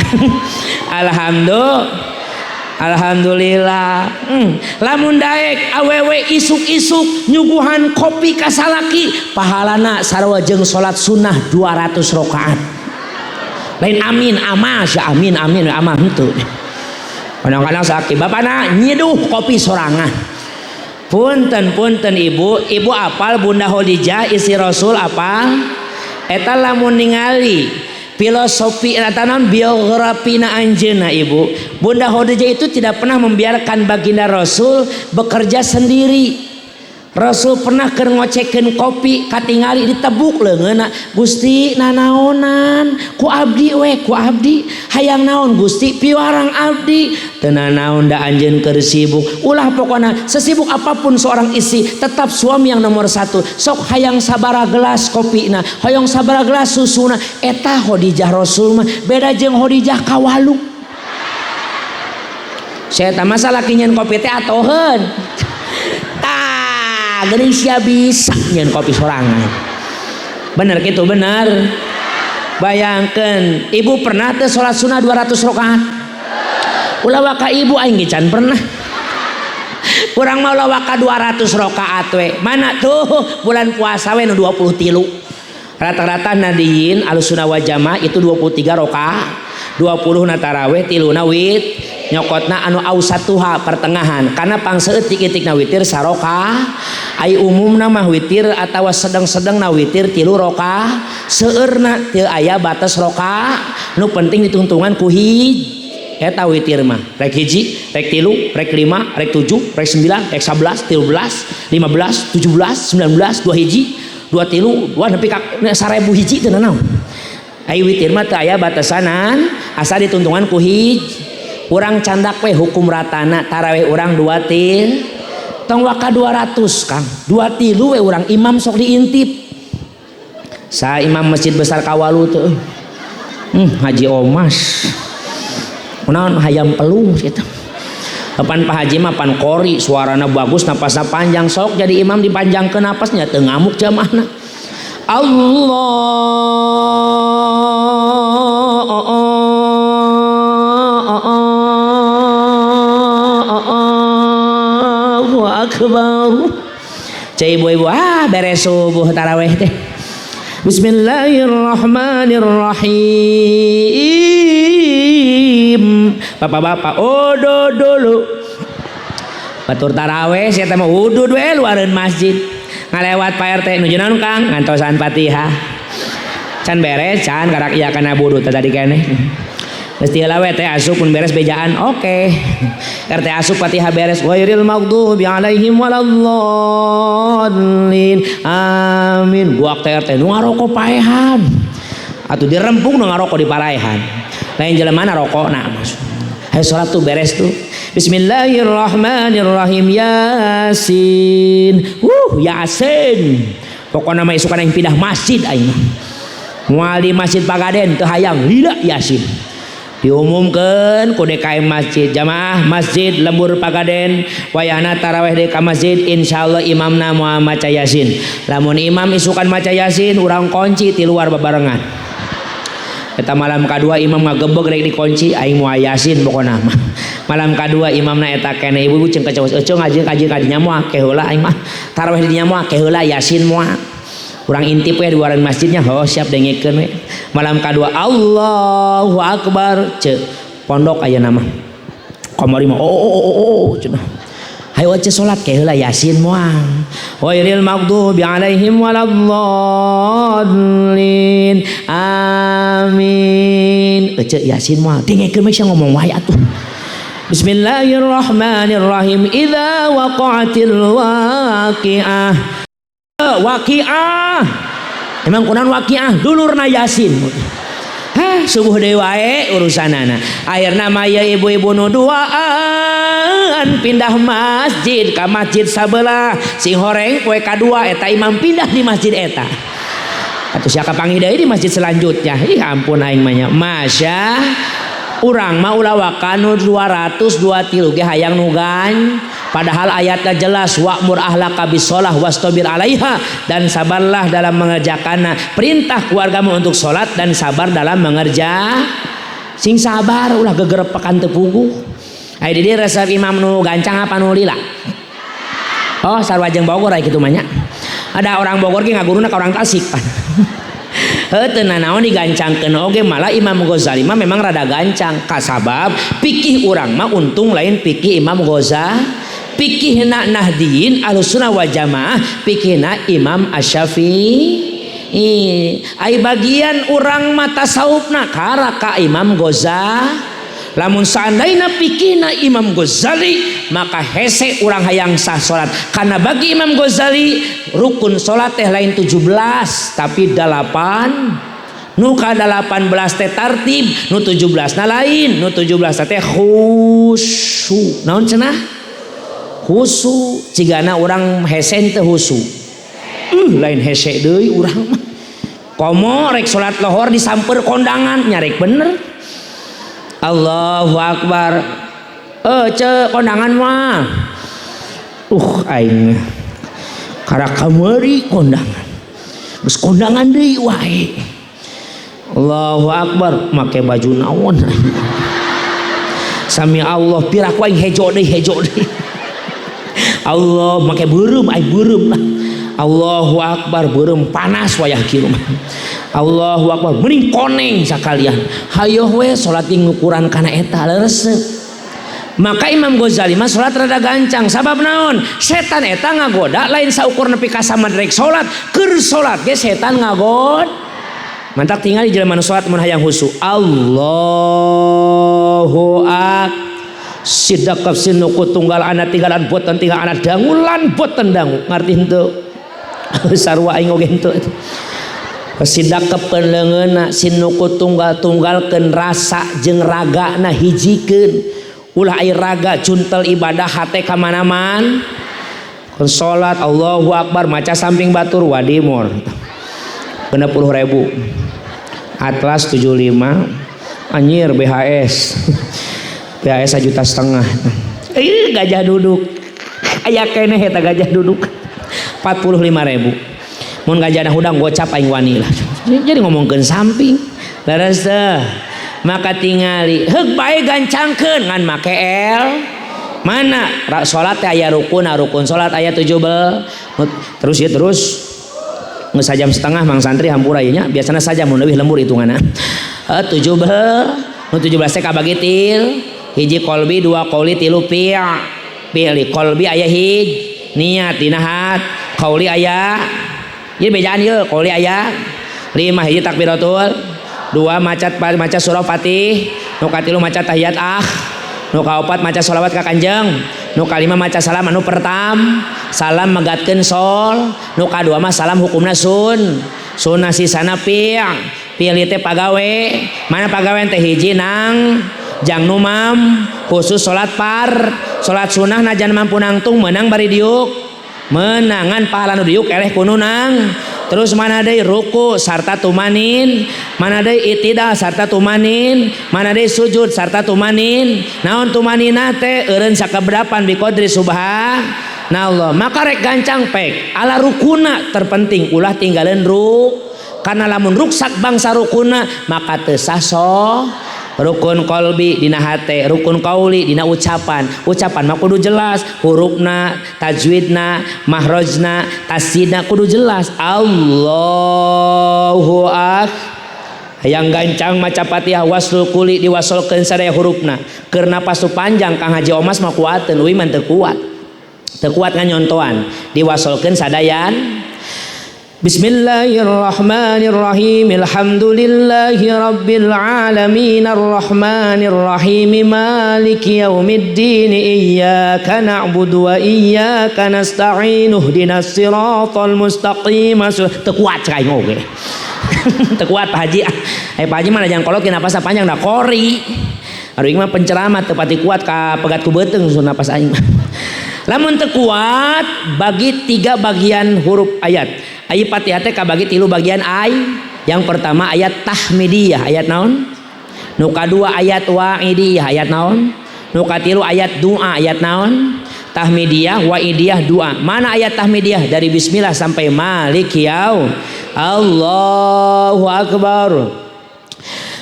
S1: Alhamdulillah. Alhamdulillah. Lamun daek awewe isuk-isuk nyuguhan kopi ka salaki, pahalana sarua jeung salat sunnah 200 rakaat. Lain amin amas ya amin amin amah henteu. Kadang-kadang salaki bapana nyiduh kopi sorangan. Punten punten ibu, ibu apal Bunda Khadijah istri Rasul apal? Eta lamun ningali filosofi eta naon biografina anjeunna ibu. Bunda Khadijah itu tidak pernah membiarkan baginda Rasul bekerja sendiri. Rasul pernah keur ngocekeun kopi katingali ditebuk leungeunna, Gusti nanaonan ku abdi we ku abdi hayang naon Gusti piwarang abdi teu nanaon da anjeun keur sibuk. Ulah pokona sesibuk apapun seorang istri tetap suami yang nomor 1. Sok hayang sabara gelas kopina, hayang sabara gelas susuna, eta Khadijah Rasul mah beda jeung Khadijah kawalu. Saya tah masalah nyeun kopi teh atoheun. Tah, geuning sia bisa nyeun kopi sorangan. Bener gitu, bener. Bayangkeun, ibu pernah teh salat sunnah 200 rakaat? Ulah waka ibu aing ge can pernah. Urang mah ulah waka 200 rakaat we. Mana tuh bulan puasa we nu 23. Rata-rata nadiyin Ahlussunnah wal Jamaah itu 23 rakaat. 20 na tarawih, 3 na wit, nyokotna anu ausatuha pertengahan karena pangsaeutik-itik na witir saroka ai umumna mah witir atawa sedang-sedang na witir 3 roka seueurna teu aya batas roka nu penting ditungtungan ku hij eta witir mah rek 1 rek 3 rek 5 rek 7 rek 9 rek 11 13 15 17 19 2 hiji 2 tilu 2 nepi ka 1000 hiji teu nanaon. Ai witir mah teu aya batasanan asal dituntungan ku hij. Urang candak we hukum ratana tarawih urang 2 til tong waka 200 Kang 2 tilu we urang imam sok diintip. Sa imam masjid besar Kawalu tuh. Haji Omas. Kunaon hayam pelung kitu. Depan Pak Haji mah pan kori suarana bagus napasna panjang sok jadi imam dipanjangkeun napasnya teu ngamuk jamaahna. Allah Akbar. Cai ibu-ibu ah beres subuh taraweh teh. Bismillahirrahmanirrahim. Bapak-bapak udu dulu. Batur taraweh sia teh mah udud we luareun masjid. Ngalewat Pak RT nuju naon Kang ngantosan Fatihah. Can beres can karak ieu kana budut teh tadi keneh. Geus tieu we teh asup mun beres bejaan oke. RT asup Fatihah beres ghairil maghdubi alaihim waladdallin. Amin. Buak teh RT nu ngarokok paehan. Atuh dirempung nu ngarokok di paraehan. Lain jelema na rokokna. Hayo salat tuh beres tuh. Bismillahirrahmanirrahim Yasin. Yasin. Pokona mah isukan aing pindah masjid aing mah. Moal di Masjid Pagaden teu hayang lila Yasin. Diumumkeun ku DKM masjid jamaah masjid lembur Pagaden wayahna tarawih di ka masjid insyaallah imamna moal maca Yasin. Lamun imam isukan maca Yasin urang kunci ti luar babarengan. Eta malam kadua imam ngagebeg rek dikunci aing moal Yasin pokona mah. Malam kadua imamna eta keneh ibu-ibu jeung kacawas euceung ngaji kaji kadinya moal ke heula aing mah. Tarawih di dinya moal ke heula Yasin moal. Urang intip we di luaran masjidnya, oh siap dengekeun we. Malam kadua Allahu Akbar ce pondok aya nama. Kamari mah oh oh oh oh cenah. Hayo ce salat ke heula Yasin moal. Ghairil maghdubi alaihim waladdallin. Amin. Ece Yasin moal dengekeun we sia ngomong wae atuh. Bismillahirrahmanirrahim. Idza waqa'atil waqi'ah. Waqi'ah. Emang kunaon waqi'ah? Dulurna Yasin. Hah, subuh deui wae urusanana. Akhirna mah ieu ibu-ibu nu duaan pindah masjid ka masjid sabelah. Sing horeng poe kadua eta imam pindah di masjid eta. Atuh sia kapanggih deui di masjid selanjutnya. Ih ampun aing mah nya. Masya urang mah ulah waka nu 223 ge hayang nu gan. Padahal ayatnya jelas wa'mur ahlaka bisolah wastabir alaiha, dan sabarlah dalam mengerjakannya. Perintah keluargamu untuk sholat dan sabar dalam mengerja. Sing sabar ulah gegerepekan teu puguh. Ai di dieu resep imam nu gancang apa nu lila? Oh, sarua jeung Bogor ai kitu mah nya. Ada orang Bogor ge ngaguruna ka orang Tasik pan. Heuh teu nanaon digancangkeun oge malah Imam Ghazali mah memang rada gancang kasabab pikih urang mah untung lain pikih Imam Ghazali. Pikihna Nahdiyin Ahlussunnah wal Jamaah, pikihna Imam Asy-Syafi'i. Ai bagian urang mah tasawufna kara ka Imam Ghazali. Lamun seandainya pikihna Imam Ghazali maka hese urang hayang sah salat. Karena bagi Imam Ghazali rukun salat teh lain 17 tapi 8. Nu ka 18 teh tartib, nu 17 na lain, nu 17 teh khusyuk. Naon cenah? Khusyuk cigana urang hese teu khusyuk. Lain hese deui urang mah. Komo rek salat lohor disamper kondangan nyarek bener. Allahu Akbar. Ce kondangan mah. Aing kara kamari kondangan. Geus kondangan deui wae. Allahu Akbar make baju naon. Sami Allah piraku aing hejo deui hejo deui. Allah make beureum aing beureum lah. Allahu Akbar beureum panas wayah kieu mah. Allahu Akbar mending koneng sakalian. Hayoh we salat jeung ngukuran kana eta leresep. Maka Imam Ghazali mah salat rada gancang sabab naon? Setan eta ngagoda lain saukur nepi ka samad rek salat, keur salat ge setan ngagod. Mantak tinggal di jelema nu salat mun hayang khusyuk. Allahu Akbar. Sidakap sinuku tunggal anak tinggalan boten tinggal anak dangulan boten dangu ngarti henteu. Sarua aing oge henteu. Sidakepkeun leungeunna sinuku tunggal tunggalkeun rasa jeung ragana hijikeun. Ulah aya raga cuntel ibadah hate ka mana-mana. Kun salat Allahu Akbar maca samping batur wadimor. 60.000. Atlas 75 anjir BHS. BHS 1,5 juta. Ih gajah duduk. Aya keneh eta gajah duduk. 45.000. Mun gajahna hudang gocap aing wani lah. Jadi ngomongkeun samping. Leres teh. Maka tingali heug bae gancangkeun ngan make L. Mana salat teh aya rukun, rukun salat aya 17. Terus ya terus. Geus sajam setengah mang santri hampura ieu nya, biasana sajam mun leuwih lembur hitunganna. 17. Nu 17 teh kabagi til. Hiji kolbi, dua qoli, tilu fi'. Fi'li kolbi aya hij, niat dina hat, qauli aya. Ieu bejaan ieu, qauli aya 5 hiji takbiratul, 2 maca surah Fatih, nu katilu maca tahiyat ah, nu kaopat maca sholawat ka Kanjeng, nu kalima maca salam anu pertam, salam megatkeun sol, nu kadua mah salam hukumna sun, sunnah sisana fi', Pilih teh pagawe. Mana pagawean teh hiji nang jang numam khusus salat par, salat sunah najan mampu nangtung menang bari diuk. Menangan pahala nu diuk eleh kuno nang. Terus mana deui ruku sarta tumanin, mana deui itidal sarta tumanin, mana deui sujud sarta tumanin. Naon tumanina teh eureun sakeberdapan biqadri subhanallah. Maka rek gancang pek ala rukuna terpenting ulah tinggalin ruk, karena lamun ruksak bangsa rukuna maka teu sah so rukun kolbi dina hate, rukun kauli dina ucapan. Ucapan mah kudu jelas hurufna, tajwidna, mahrojna, tasdidna kudu jelas. Allahu akbar. Hayang gancang maca Fatihah waslul kuli diwasolkeun sadaya hurufna. Keur napas nu panjang Kang Haji Omas mah kuateun, uih mah teu kuat. Teu kuat nganyontoan, diwasolkeun sadayan. Bismillahirrahmanirrahim. Alhamdulillahi rabbil alamin arrahmanirrahim maliki yaumiddin iyyaka na'budu wa iyyaka nasta'in ihdinas siratal mustaqim. Teu kuat cek aing oge. Teu kuat Pak Haji. Pak Haji mah jangan kolot napasna panjang da kori. Aduh ieu mah penceramah teu pati kuat ka pegat ku beuteung sun napas aing mah. Lamun teu kuat bagi 3 bagian huruf ayat. Ayat Fatihah teh kabagi 3 bagian ay. Yang pertama ayat tahmidiyah, ayat naon? Nu kadua ayat wa'idiyah, ayat naon? Nu katilu ayat doa, ayat naon? Tahmidiyah, wa'idiyah, doa. Mana ayat tahmidiyah? Dari bismillah sampai malik yau. Allahu akbar.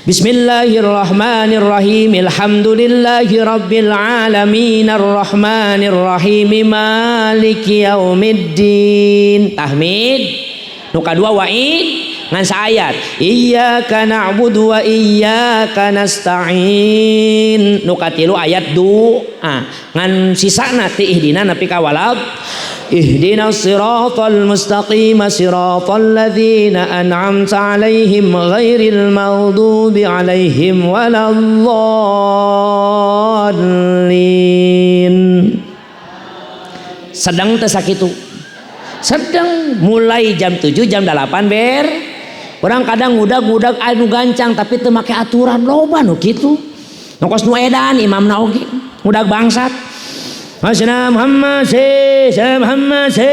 S1: Bismillahirrahmanirrahim. Alhamdulillahi rabbil alamin arrahmanirrahim maliki yaumiddin. Tahmid. Nu kadua wa'id ngan saayat. Iyyaka na'budu wa iyyaka nasta'in. Nu katilu ayat doa. Ngan sisana ti ihdina nepi ka walab. Ihdinas siratal mustaqim siratal ladzina an'amta 'alaihim ghairil maghdubi 'alaihim waladdallin. Sedang teu sakitu. Sedang mulai jam 7 jam 8 ber. Orang kadang ngudag-ngudag anu gancang tapi teu make aturan loba nu kitu. Nu kos nu edan imamna oge ngudag bangsat. Hasna Muhammad se Muhammad se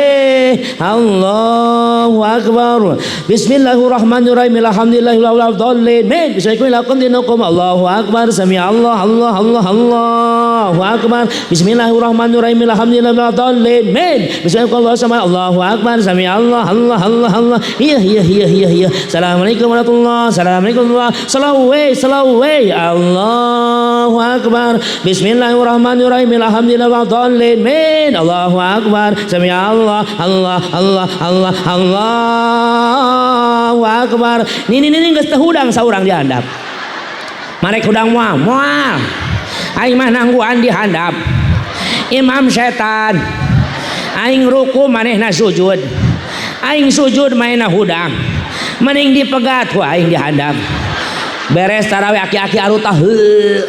S1: Allahu akbar. Bismillahirrahmanirrahim. Alhamdulillahirabbil alamin. Bismillahirrahmanirrahim. Allahu akbar. Sami Allah Allah Allah Allahu akbar. Bismillahirrahmanirrahim. Alhamdulillahirabbil alamin. Bismillahirrahmanirrahim. Allahu akbar. Sami Allah Allah Allah Allah. Iya iya iya iya iya. Assalamualaikum warahmatullahi. Assalamualaikum warahmatullahi. Salawai salawai. Allahu akbar. Bismillahirrahmanirrahim. Alhamdulillahirabbil alamin. Allahu akbar. Sami Allah Allah Allah Allah Allahu akbar. Nini nini geus teu hudang saurang di handap. Marek hudang moal moal. Aing mah nangguan di handap. Imam setan. Aing ruku manehna sujud. Aing sujud manehna hudang. Mending dipegat ku aing di handap. Beres tarawih aki-aki arutah. Heuh.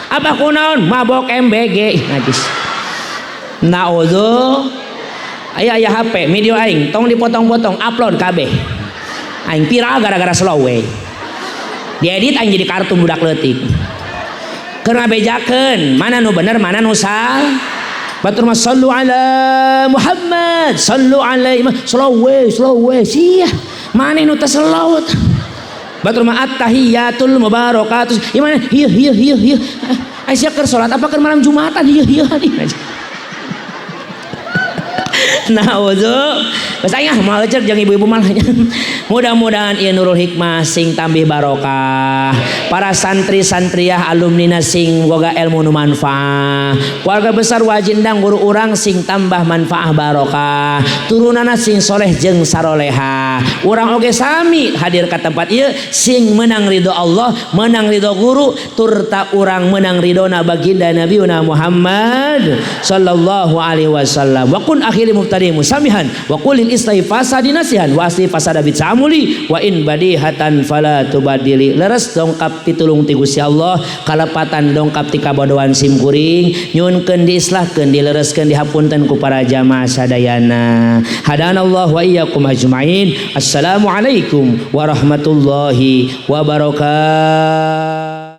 S1: Abah kunaon mabok MBG najis. Naudzu. Aya aya HP video aing tong dipotong-potong upload kabeh. Aing viral gara-gara slow we. Diedit aing jadi kartun budak leutik. Keur ngabejakeun mana nu bener mana nu salah. Batur mah sallu ala Muhammad sallu alaihi slow we slow we sia. Maneh nu teu slow. Batur mah attahiyatul mubarakatus. Ieu mana hieu hieu hieu hieu. Aisyah keur salat apa keur malam Jumatan hieu hieu. Naudzu. Geus aing ah moal eceuk jeung ibu-ibu malah. Mudah-mudahan ieu Nurul Hikmah sing tambih barokah. Para santri-santriah alumnina sing boga ilmu nu manfaat. Keluarga besar wajindang guru urang sing tambah manfaah barokah. Turunana sing soleh jeung saroleha. Urang oge sami hadir ka tempat ieu sing menang ridho Allah, menang ridho guru, turta urang menang ridhona baginda Nabiuna Muhammad sallallahu alaihi wasallam. Wa kun akhiri mubtadi musamihan wa qulil islahi fasadi nasihan wa asli fasada bitsamuli wa in badihatan fala tubadili. Leres dongkap pitulung ti Gusti Allah, kalepatan dongkap ti kabodohan sim kuring, nyuhunkeun diislahkeun, dilereskeun, dihapunten ku para jamaah sadayana. Hadanallahu wa iyyakum ajmain. Assalamualaikum warahmatullahi wabarakatuh.